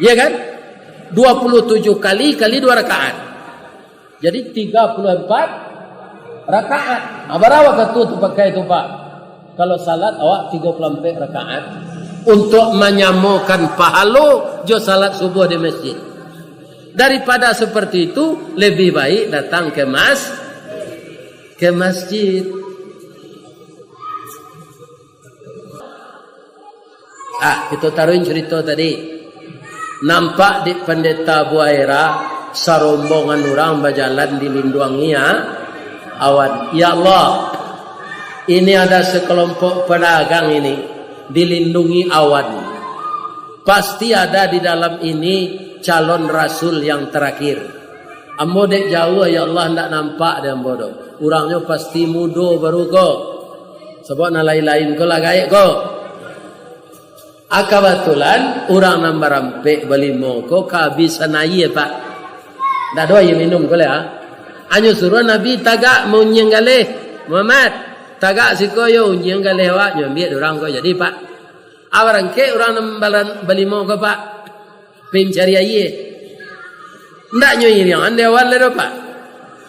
Ya kan? Dua puluh tujuh kali, kali dua rakaat. Jadi, tiga puluh empat rakaat. Ah, bara wakatu tu pakai tu, Pak? Kalau salat awak tiga puluh empat rakaat, untuk manyamokan pahalo jo salat subuh di masjid. Daripada seperti itu, lebih baik datang ke mas-, ke masjid. Ah, kita taruhin cerita tadi. Nampak di Pendeta Buaira, sarombongan urang bajalan dilinduangi, ah, awan. Ya Allah, ini ada sekelompok pedagang ini dilindungi awan. Pasti ada di dalam ini calon rasul yang terakhir. Ambo dek jauah, ya Allah, ndak nampak dek ambo doh. Urangnyo pasti mudo baru ko. Sabab nan lain-lain ko lah gaek ko. Ah, kabatulan, urang nan barampek balimo ko kabisan aia, Pak. Ndak ado aia minum ko lai, ah. Anyo suruah Nabi tagak maunyiang galeh, "Muhammad, tagak siko yo, unyiang galeh awak," nyo ambiak dek urang ko jadi, Pak. Ah, barangkek urang nan balan-, balimo ko, Pak, pai mancari aia. Ndak nyo iriangan di awal lai doh, Pak.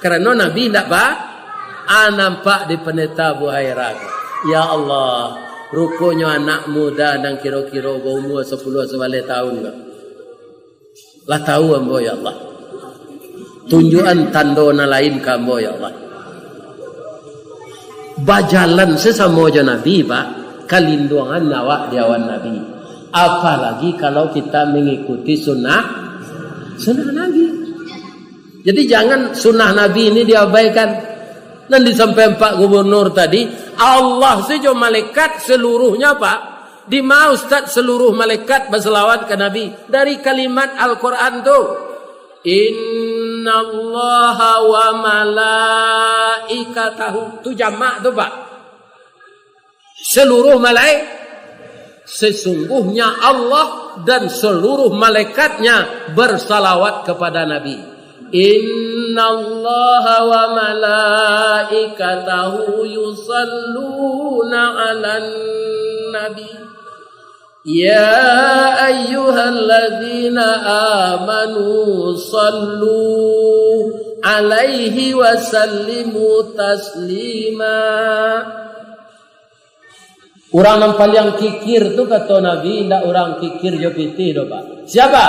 Karano Nabi ndak ba-, ah, nampak di Pendeta Buhaira ko. Ya Allah, ruponyo anak muda nan kiro-kiro baumua sapuluah sabaleh taun ko. Lah tahu ambo, ya Allah. Tunjuakan tando nan lain ka ambo, ya Allah. Bajalan sasamo jo Nabi, Pak, kalinduangan awak di awan Nabi. Apalagi kalau kita mengikuti sunnah, sunnah Nabi. Jadi jangan sunnah Nabi ini diabaikan. Nan disampaikan Pak Gubernur tadi, Allah sajo malaikat seluruhnya, Pak. Di ma Ustaz seluruh malaikat basalawat ka Nabi? Dari kalimat Al-Quran tu. Innallaha wa malaikatahu. Tu jamak tu, Pak. Seluruh malai-, sesungguhnya Allah dan seluruh malaikatnya bersalawat kepada Nabi. Innallaha wa malaikatahu yusalluna 'alan nabi. Ya ayyuhalladzina amanu sallu 'alaihi wa sallimu taslima. Urang nan paliang kikir tu, kato Nabi, indak urang kikir jo pitih doh, Pak. Siapa?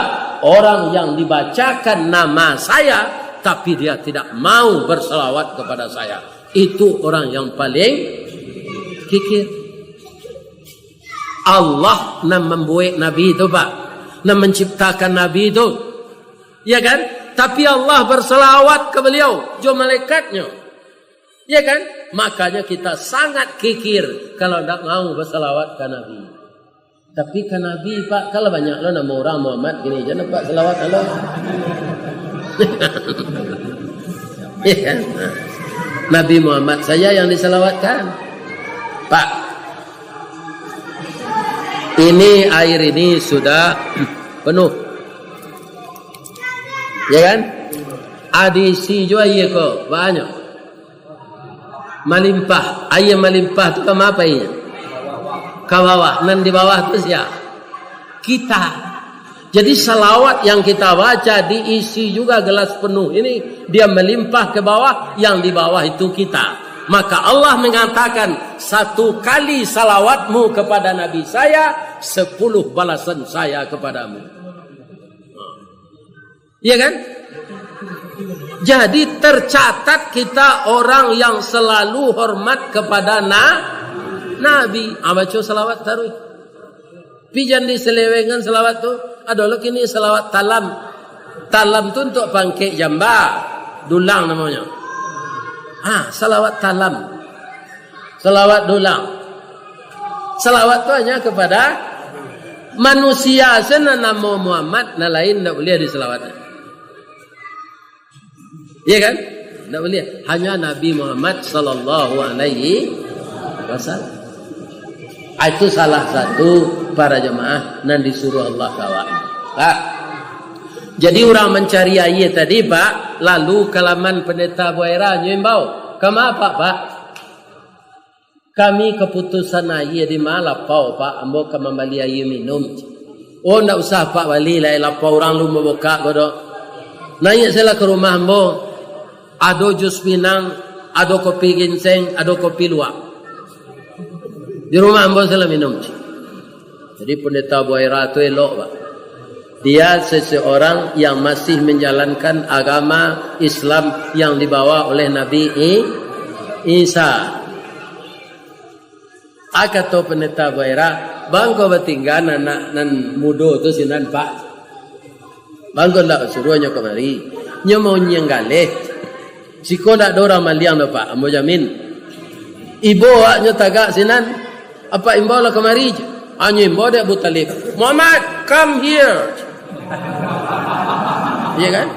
Orang yang dibacakan nama saya, tapi dia tidak mau bersalawat kepada saya. Itu orang yang paling kikir. Allah nan mambuek Nabi tu, Pak. Nan manciptakan Nabi tu. Ya kan? Tapi Allah bersalawat ka beliau, jo malaikatnya. Ya kan? Makanya kita sangat kikir kalau ndak mau bersalawat ka Nabi. Tapi ka Nabi, Pak, kalau banyak lo nama orang Muhammad gini, jangan, Pak, salawat Allah. Ya kan? Nabi Muhammad saja yang disalawatkan. Pak, ini air ini sudah penuh. Ya kan? Ado isi juo aia ko, banyak. Malimpah, aia malimpah tu ka ma pai inyo? Ka bawah. Nan di bawah tu sia? Kita. Jadi salawat yang kita baca diisi juga gelas penuh ini, dia melimpah ke bawah, yang di bawah itu kita. Maka Allah mengatakan, "Satu kali salawatmu kepada Nabi saya, sepuluh balasan saya kepadamu." Iya kan? Jadi tercatat kita orang yang selalu hormat kepada na-, Nabi. Ah, baco salawat taruih. Pi jan diselewengan salawat tu. Ado lo kini salawat talam. Talam tu untuak pangkek jamba. Dulang namonyo. Ah, salawat talam. Salawat dulang. Salawat tu hanya kepada manusia sajo, nan namo Muhammad, nan lain ndak buliah disalawatkan. Iya kan? Ndak buliah. Hanya Nabi Muhammad sallallahu alaihi wasallam. Ah, itu salah satu para jamaah nan disuruh Allah ka awak. Pak. Jadi urang mancari aia tadi, Pak, lalu ka laman Pendeta Buaira, nyo imbau. Ka ma, Pak, Pak? Kami kaputusan aia di ma lapau, Pak, ambo ka mambali aia minum. Oh, ndak usah, Pak, bali lai, lapau urang alun babukak ko doh. Naiak sajolah ka rumah ambo. Ado jus pinang, ado kopi ginseng, ado kopi luwak. Di rumah ambo sajolah minum. Jadi Pendeta Buaira tu elok, Pak. Dia seseorang yang masih menjalankan agama Islam yang dibawa oleh Nabi I-, Isa. Ah, kato Pendeta Buaira, "Bangko batinggan anak nan mudo tu sinan, Pak. Bangko ndak suruah nyo kamari. Nyo maunyiang galeh. Siko ndak ado urang maliang doh, Pak, ambo jamin. Ibo awaknyo tagak sinan, Apak imbaulah kamari." Anyo imbau dek Abu Talib, "Muhammad, come here." Iya kan?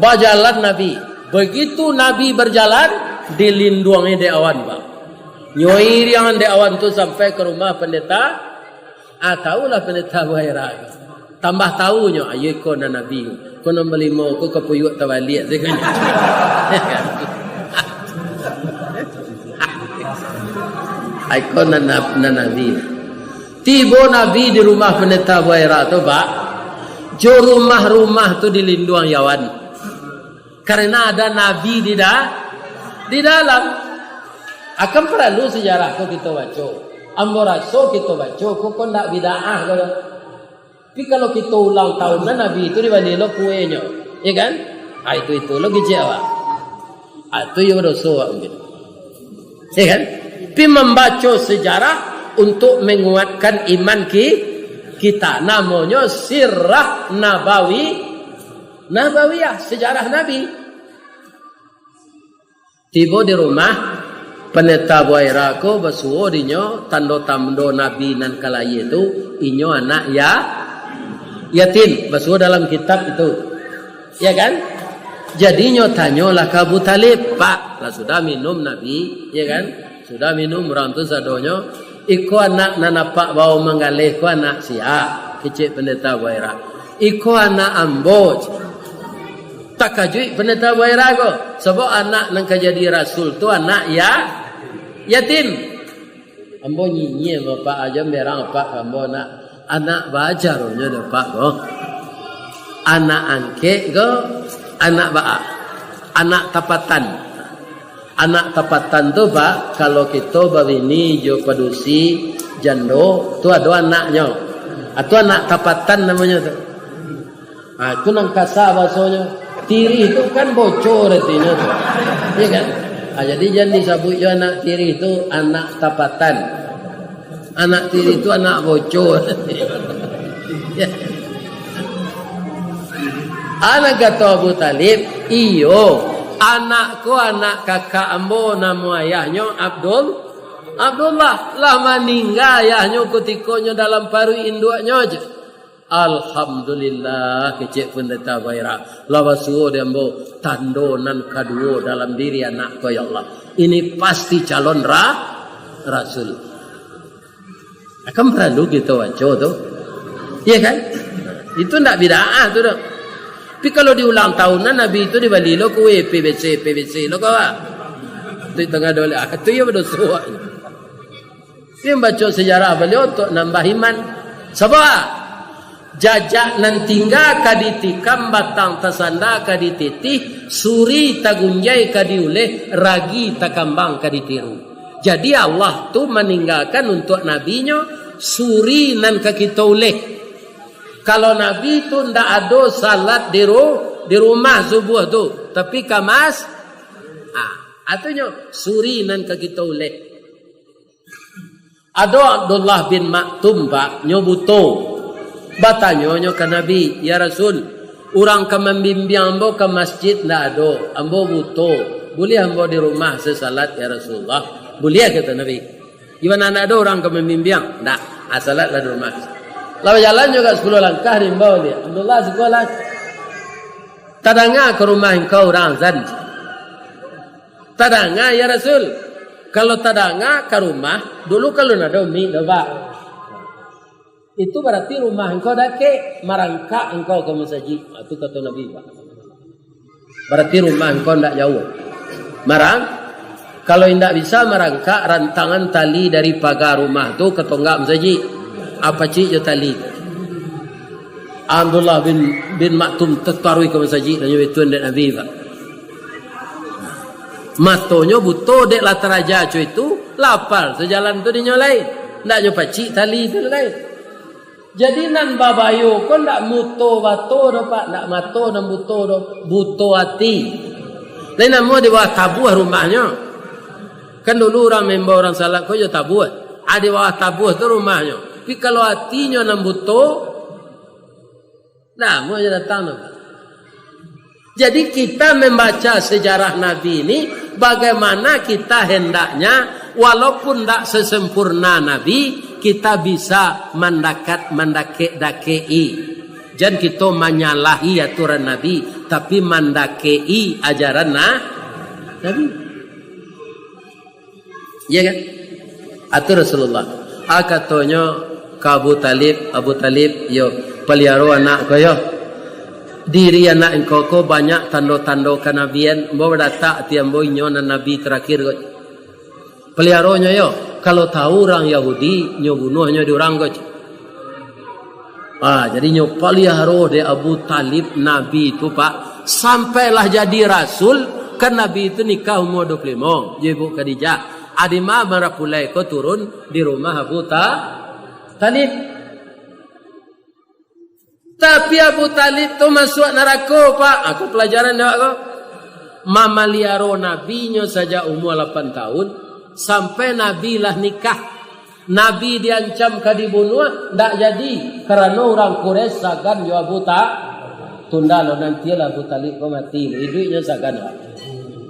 Bajalan Nabi. Begitu Nabi berjalan, dilinduangi dek awan, Pak. Nyo iriangan dek awan tu sampai ka rumah pendeta. Ah, tahulah Pendeta Buaira. Tambah tahu nyo, "Ayo iko nan Nabi. Ko nan balimo ko kapuyuak tabaliak," sakonyo. Iko nan, nan Nabi. Tibo Nabi di rumah Pendeta Buaira tu, Pak. Jo rumah-rumah tu dilinduang awan. Karena ada Nabi di da-, di dalam. Akan paralu sejarah ko kito baco. Ambo raso kito baco ko, ko ndak bid'ah ko doh. Tapi kalau kito ulang tahun, nah, Nabi tu dibali lo kuenyo, ya kan? Ah, itu, itu lo kecek awak. Ah, tu yo doso awak mungkin. Ya kan? Pi mambaco sejarah untuk menguatkan iman ki-, kita. Namonyo sirah nabawi, nabawiyah, sejarah Nabi. Tibo di rumah, Pandeta Buaira ko basuo dinyo, tando-tando Nabi nan ka layie tu, inyo anak ya-, yatim, basuo dalam kitab itu. Ya kan? Jadinyo tanyolah ka Abu Talib, "Pak, lah sudah minum Nabi?" Ya kan? "Sudah minum urang tu sadonyo. Iko anak nan apak bawo manggaleh ko anak sia?" Kecek Pandeta Buaira. "Iko anak ambo." Takajuik Pandeta Buaira ko, sabab anak nan ka jadi rasul tu anak ya-, yatim. "Ambo nyinyia, Bapak, ajo berang apak ka ambo, nak." "Anak baa caronyo dek apak ko?" "Anak angkek ko, anak baa?" "Anak tapatan." Anak tapatan tu, Pak, kalau kito babini jo padusi jando, tu ado anaknyo. Ah, tu anak tapatan namonyo tu. Ah, tu nan kasa bahasonyo. Tirih tu kan bocor artinyo tu. Iya kan? Ah, jadi jan disabuik jo anak tirih tu, anak tapatan. Anak tirih tu anak bocor. Anak kato Abu Talib, "Iyo, anak ko anak kakak ambo, namo ayahnyo Abdul, Abdullah. Lah maningga ayahnyo kutiko nyo dalam paruik induaknyo je." "Alhamdulillah," kecek Pandeta Buaira. "Lah basuo di ambo tando nan kaduo dalam diri anak ko, ya Allah. Ini pasti calon ra-, rasul." Kan paralu kito baco tu. Iya kan? Itu ndak bid'ah tu doh. Tapi kalau di ulang tahunan, Nabi itu dibali lo kue P B C, P B C lo kawa. Tu tangah doleh. Ah, tu iyo badoso. Tapi mambaco sejarah baliau untuk nambah iman. Sabab jajak nan tingga ka ditikam, batang tasanda ka dititih, suri tagunjai ka diuleh, ragi takambang ka ditiru. Jadi Allah tu maninggakan untuk Nabi-Nyo suri nan ka kito uleh. Kalau Nabi tu ndak ado salat di ru-, di rumah subuah tu, tapi ka mas-, ah, atunyo suri nan ka kito uleh. Ado Abdullah bin Maktum, Pak, nyo buto. Batanyo nyo ka Nabi, "Ya Rasul, urang ka mambimbiang ambo ka masjid ndak ado, ambo buto. Buliah ambo di rumah sasalat, ya Rasulullah?" "Buliah," kato Nabi. "Di ma ndak ado urang ka mambimbiang?" "Ndak, ah, salatlah di rumah." Lah bajalan juo sapuluah langkah, diimbau dek Abdullah, "Sikolah. Tadanga ka rumah engkau urang azan?" "Tadanga, ya Rasul." "Kalau tadanga ka rumah, dulu kan alun ado mik doh, Pak. Itu bararti rumah engkau dakek, marangkak engkau ka masajik." Ah, tu kato Nabi, Pak. "Bararti rumah engkau ndak jauah. Marang-, kalau indak bisa marangkak, rantangan tali dari paga rumah tu ka tonggak masajik. Ah, pacik jo tali tu." Abdullah bin, bin Maktum tataruih ka masajik, nyo bituan dek Nabi, Pak. Matonyo buto dek lah taraja co itu, lapal sajalan tu dinyo lai. Ndak nyo pacik tali tu lai. Jadi nan babayo ko ndak mato bato doh, Pak, ndak mato nan buto doh, buto ati. Lai namo di bawah tabuah rumahnyo. Kan dulu urang maimbau urang salat ko jo tabuah. Ah, di bawah tabuah tu rumahnyo. Tapi kalau atinyo nan buto, Nah, mau aja datang tu. Jadi, kita membaca sejarah Nabi ini, bagaimana kita hendaknya, walaupun ndak sesempurna Nabi, kita bisa mandakat, mandakek-dakeki. Jan kito manyalahi aturan Nabi, tapi mandakeki ajaran na-, Nabi. Iya kan? Atu Rasulullah. Ah, katonyo ka Abu Talib, "Abu Talib, yo, paliaro anak ko yo. Diri anak engkau ko banyak tando-tando kanabian, ambo badatak ati ambo inyo nan nabi tarakhir ko. Paliaronyo yo, kalau tahu urang Yahudi, nyo bunuahnyo di urang ko." Ah, jadi nyo paliaro dek Abu Talib Nabi tu, Pak, sampailah jadi rasul, kan Nabi tu nikah umur dua puluh limo, jo Ibu Khadijah. Adi ma marapulai ko turun di rumah Abu Ta-, Talib. Tapi Abu Talib tu masuak narako, Pak. Aku pelajaran dek awak ko. Mamaliaro Nabi nyo sajak umur lapan tahun, Sampai Nabi lah nikah. Nabi diancam ka dibunuah, ndak jadi. Karano urang Quraisy sagan jo Abu Ta-, tunda lo, nantilah Abu Talib ko mati, iduiknyo sagan awak.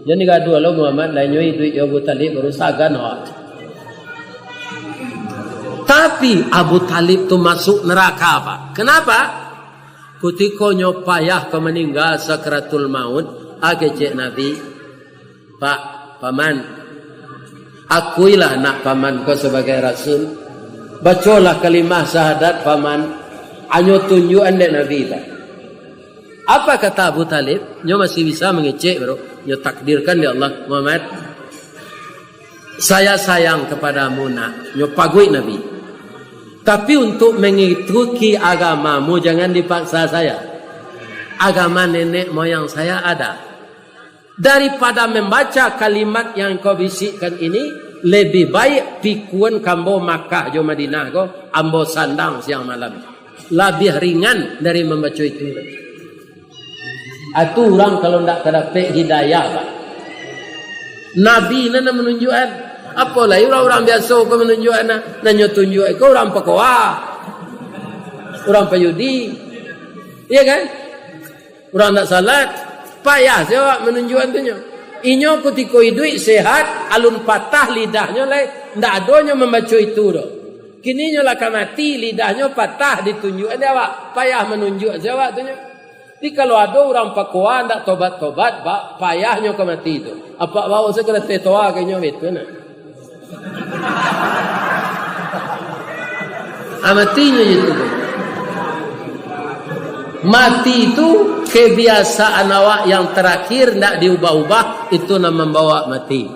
Jan digaduah lo Muhammad, lah inyo iduik jo Abu Talib, baru sagan awak. Tapi Abu Talib tu masuk neraka, Pak. Kenapa? Kutiko nyo payah ko maningga sakaratul maut, a kecek Nabi, "Pak, Paman, akuilah anak Paman ko sabagai rasul. Bacolah kalimah syahadat, Paman." Anyo tunjuakan dek Nabi, Pak. Apa kata Abu Talib? Nyo masih bisa mangecek, bro. Nyo takdirkan dek Allah, "Muhammad, saya sayang kepadamu, nak." Nyo paguik Nabi. "Tapi untuk mengikuti agamamu, jangan dipaksa saya. Agama nenek moyang saya ada. Daripada membaca kalimat yang kau bisikkan ini, lebih baik pikuan ka ambo Makkah jo Madinah ko, ambo sandang siang malam. Labiah ringan dari mambaco itu." Atu urang kalau ndak ka dapek hidayah, Pak. Nabi nan, nan manunjuakan. Apo lai urang-urang biaso ko manunjuakan, nah. Nan nyo tunjuak ko urang pakoa. Urang pajudi. Iya kan? Urang ndak salat. Payah se awak manunjuakan tu nyo. Inyo kutiko iduik sehat, alun patah lidahnyo lai, ndak ado nyo mambaco itu doh. Kini nyo lah ka mati, lidahnyo patah, ditunjuakan dek awak. Payah manunjuak se awak tu nyo. Tapi kalau ado urang pakoa ndak tobat-tobat, ba-, payahnyo ka mati tu. Apak bawo se ka lateh toa ka inyo, betul nah. Ah, matinyo itu. Mati itu kebiasaan awak yang terakhir, ndak diubah-ubah, itu nan mambawa mati.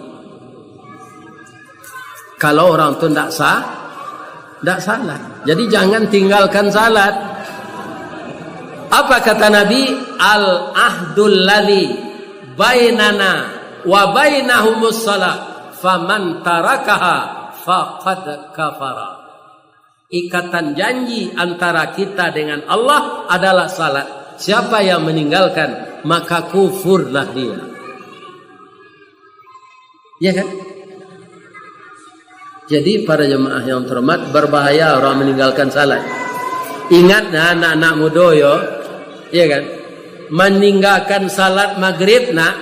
Kalau orang tu ndak sa-, ndak salat. Jadi jangan tinggalkan salat. Apa kata Nabi? "Al-ahdul ladzi bainana wa bainahumus salat, faman tarakaha faqad kafara." Ikatan janji antara kita dengan Allah adalah salat. Siapa yang meninggalkan, maka kufurlah dia. Ya kan? Jadi, para jemaah yang terhormat, berbahaya orang meninggalkan salat. Ingat nah, anak-anak mudo yo, ya kan? Maninggalkan salat magrib nak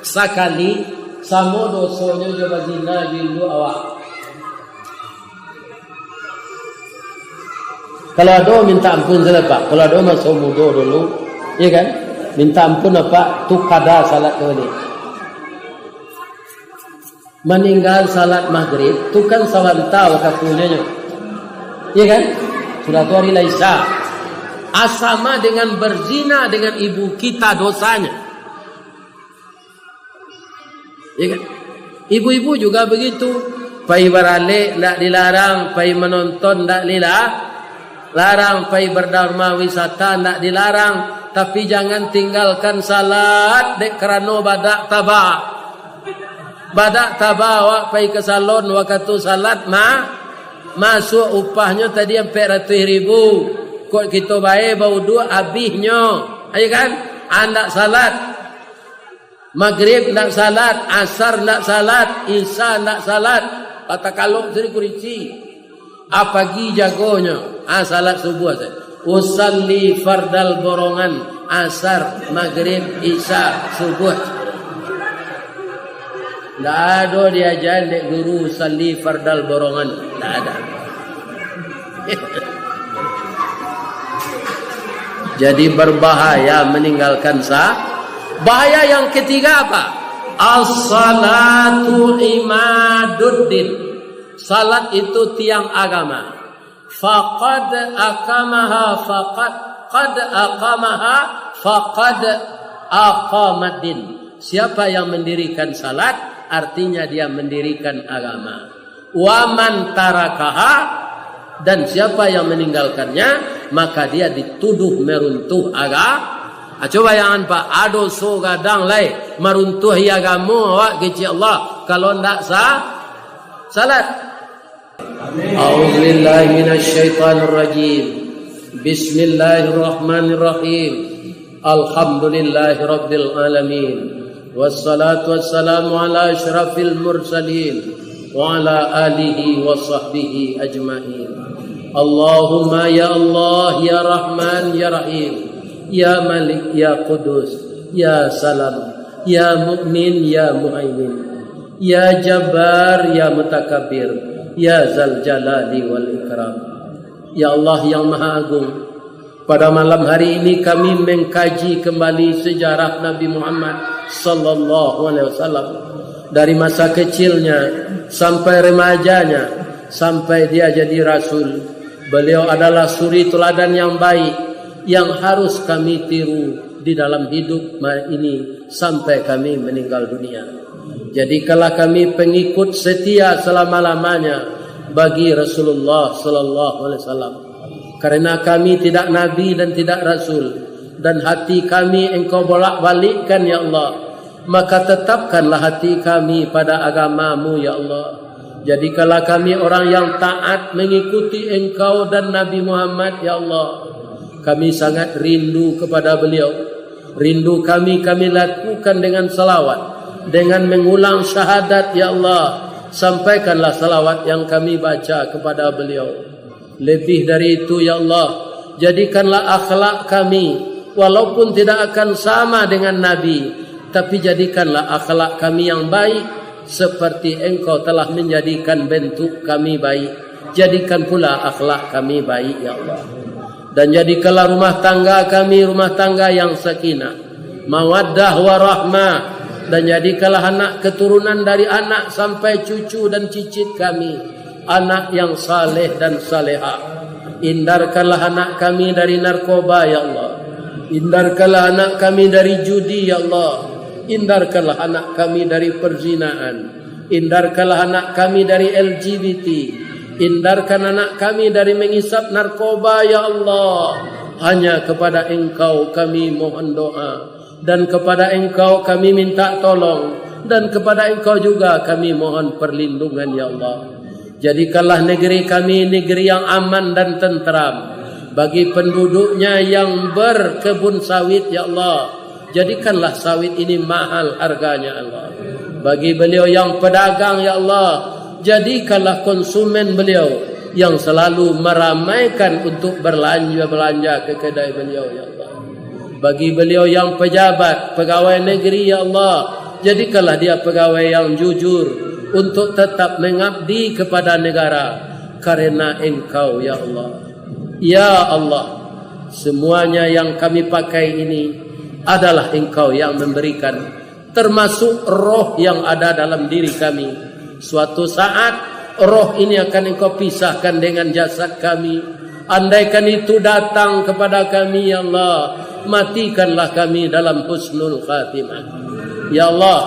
sakali, samo dosonyo jo bazina jo induak awak. Kalau ado, minta ampun sajo, Pak. Kalau ado maso mudo dulu, ya kan? Minta ampun, Pak, tu kada salat tu baliak. Maninggal salat magrib, tu kan sabanta wakatunyo nyo. Ya kan? Sudah tu hari lah Isya. Ah, sama dengan berzina dengan ibu kita dosanya. Ya kan? Ibu-ibu juga begitu. Pai baralek ndak dilarang, pai manonton ndak dila-, larang, pai berdarma wisata ndak dilarang, tapi jangan tinggalkan salat dek karano badak taba. Badak taba awak pai ka salon wakatu salat ma-, masuak upahnyo tadi ampek ratuih ribu. Kok kito bae bauduak abihnyo. Ayo kan? Andak salat. Magrib ndak salat, Asar ndak salat, Isya ndak salat. Lah takalok siri kurisi. Ah, pagi jagonyo. Ah, salat subuah sajo. Usalli fardal borongan, Asar, Magrib, Isya, Subuah. Ndak ado diajaran dek guru usalli fardal borongan. Ndak ada. Jadi berbahaya meninggalkan sa-, bahaya yang ketiga apa? As-salatu imaduddin. Salat itu tiang agama. Faqad aqamaha, faqad, qad aqamaha, faqad aqamaddin. Siapa yang mendirikan salat, artinya dia mendirikan agama. Wa man tarakaha, dan siapa yang meninggalkannya, maka dia dituduh meruntuh aga-, ah, coba bayangkan, Pak, ado so gadang lai maruntuhi agamo awak kecek Allah, kalau ndak sa-, salat. A'udzubillahi minasyaitonirrajim. Bismillahirrahmanirrahim. Alhamdulillahirabbil alamin. Wassalatu wassalamu ala asyrafil mursalin. وعلى آله وصحبه أجمعين. اللهم يا الله يا رحمن يا رحيم، يا ملك يا قدوس، يا سلام، يا مؤمن يا مهيمن، يا جبار يا متكبر، يا ذا الجلال والإكرام. Ya Allah yang Maha Agung, pada malam hari ini kami mengkaji kembali sejarah Nabi Muhammad sallallahu alaihi wasallam. Dari masa kecilnya sampai remajanya, sampai dia jadi rasul, beliau adalah suri teladan yang baik yang harus kami tiru di dalam hidup ma-, ini sampai kami meninggal dunia. Jadikanlah kami pengikut setia selama-lamanya bagi Rasulullah sallallahu alaihi wasallam. Karena kami tidak nabi dan tidak rasul, dan hati kami Engkau bolak-balikkan, ya Allah, maka tetapkanlah hati kami pada agama-Mu, ya Allah. Jadikanlah kami orang yang taat mengikuti Engkau dan Nabi Muhammad, ya Allah. Kami sangat rindu kepada beliau. Rindu kami, kami lakukan dengan salawat, dengan mengulang syahadat, ya Allah. Sampaikanlah salawat yang kami baca kepada beliau. Lebih dari itu, ya Allah, jadikanlah akhlak kami, walaupun tidak akan sama dengan Nabi, tapi jadikanlah akhlak kami yang baik, seperti Engkau telah menjadikan bentuk kami baik. Jadikan pula akhlak kami baik, ya Allah. Dan jadikanlah rumah tangga kami rumah tangga yang sakinah, mawaddah, warahmah. Dan jadikanlah anak keturunan dari anak sampai cucu dan cicit kami anak yang saleh dan salehah. Hindarkanlah anak kami dari narkoba, ya Allah. Hindarkanlah anak kami dari judi, ya Allah. Hindarkanlah anak kami dari perzinaan. Hindarkanlah anak kami dari L G B T. Hindarkan anak kami dari mengisap narkoba, ya Allah. Hanya kepada Engkau kami mohon doa. Dan kepada Engkau kami minta tolong, dan kepada Engkau juga kami mohon perlindungan, ya Allah. Jadikanlah negeri kami negeri yang aman dan tentram. Bagi penduduknya yang berkebun sawit, ya Allah, jadikanlah sawit ini mahal harganya, Allah. Bagi beliau yang pedagang, ya Allah, jadikanlah konsumen beliau yang selalu meramaikan untuk berlanja-belanja ke kedai beliau, ya Allah. Bagi beliau yang pejabat, pegawai negeri, ya Allah, jadikanlah dia pegawai yang jujur untuk tetap mengabdi kepada negara karena Engkau, ya Allah. Ya Allah, semuanya yang kami pakai ini adalah Engkau yang memberikan, termasuk roh yang ada dalam diri kami. Suatu saat, roh ini akan Engkau pisahkan dengan jasad kami. Andaikan itu datang kepada kami, ya Allah, matikanlah kami dalam husnul khatimah. Ya Allah,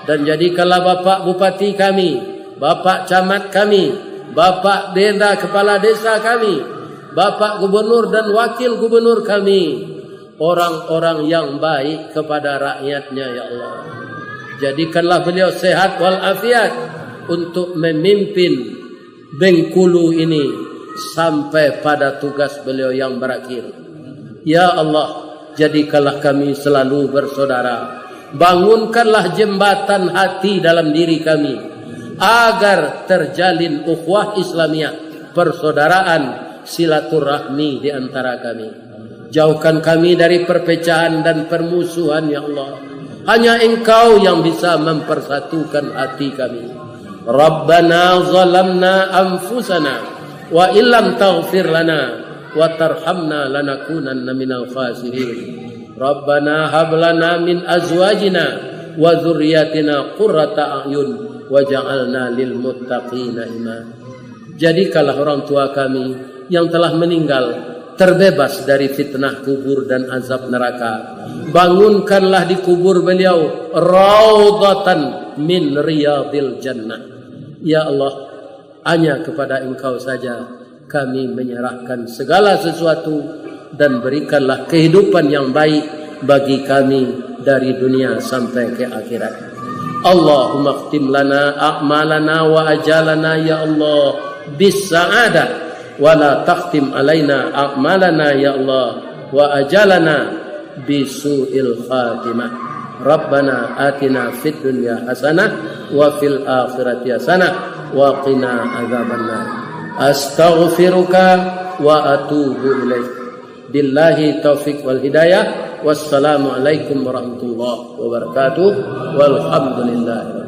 dan jadikanlah Bapak Bupati kami, Bapak Camat kami, Bapak Denda Kepala Desa kami, Bapak Gubernur dan Wakil Gubernur kami, orang-orang yang baik kepada rakyatnya, ya Allah. Jadikanlah beliau sehat walafiat untuk memimpin Bengkulu ini sampai pada tugas beliau yang berakhir. Ya Allah, jadikanlah kami selalu bersaudara. Bangunkanlah jembatan hati dalam diri kami, agar terjalin ukhuwah Islamiah, persaudaraan, silaturahmi di antara kami. Jauhkan kami dari perpecahan dan permusuhan, ya Allah. Hanya Engkau yang bisa mempersatukan hati kami. Rabbana zalamna anfusana wa illam taghfir lana wa tarhamna lanakunanna minal khasirin. Rabbana hab lana min azwajina wa dzurriyyatina qurrata a'yun waj'alna lil muttaqina imama. Jadikanlah orang tua kami yang telah meninggal terbebas dari fitnah kubur dan azab neraka. Bangunkanlah di kubur beliau raudhatan min riyadil jannah. Ya Allah, hanya kepada Engkau saja kami menyerahkan segala sesuatu, dan berikanlah kehidupan yang baik bagi kami dari dunia sampai ke akhirat. Allahumma khtim lana a'malana wa ajalana, ya Allah, bis sa'adah, wa la takhtim alaina a'malana, ya Allah, wa ajalana bisu'il khatimah. Rabbana atina fid dunya hasanah wa fil akhirati hasanah وقنا عذاب النار. أستغفرك وأتوب إليك. بالله التوفيق والهداية. والسلام عليكم ورحمة الله وبركاته. والحمد لله.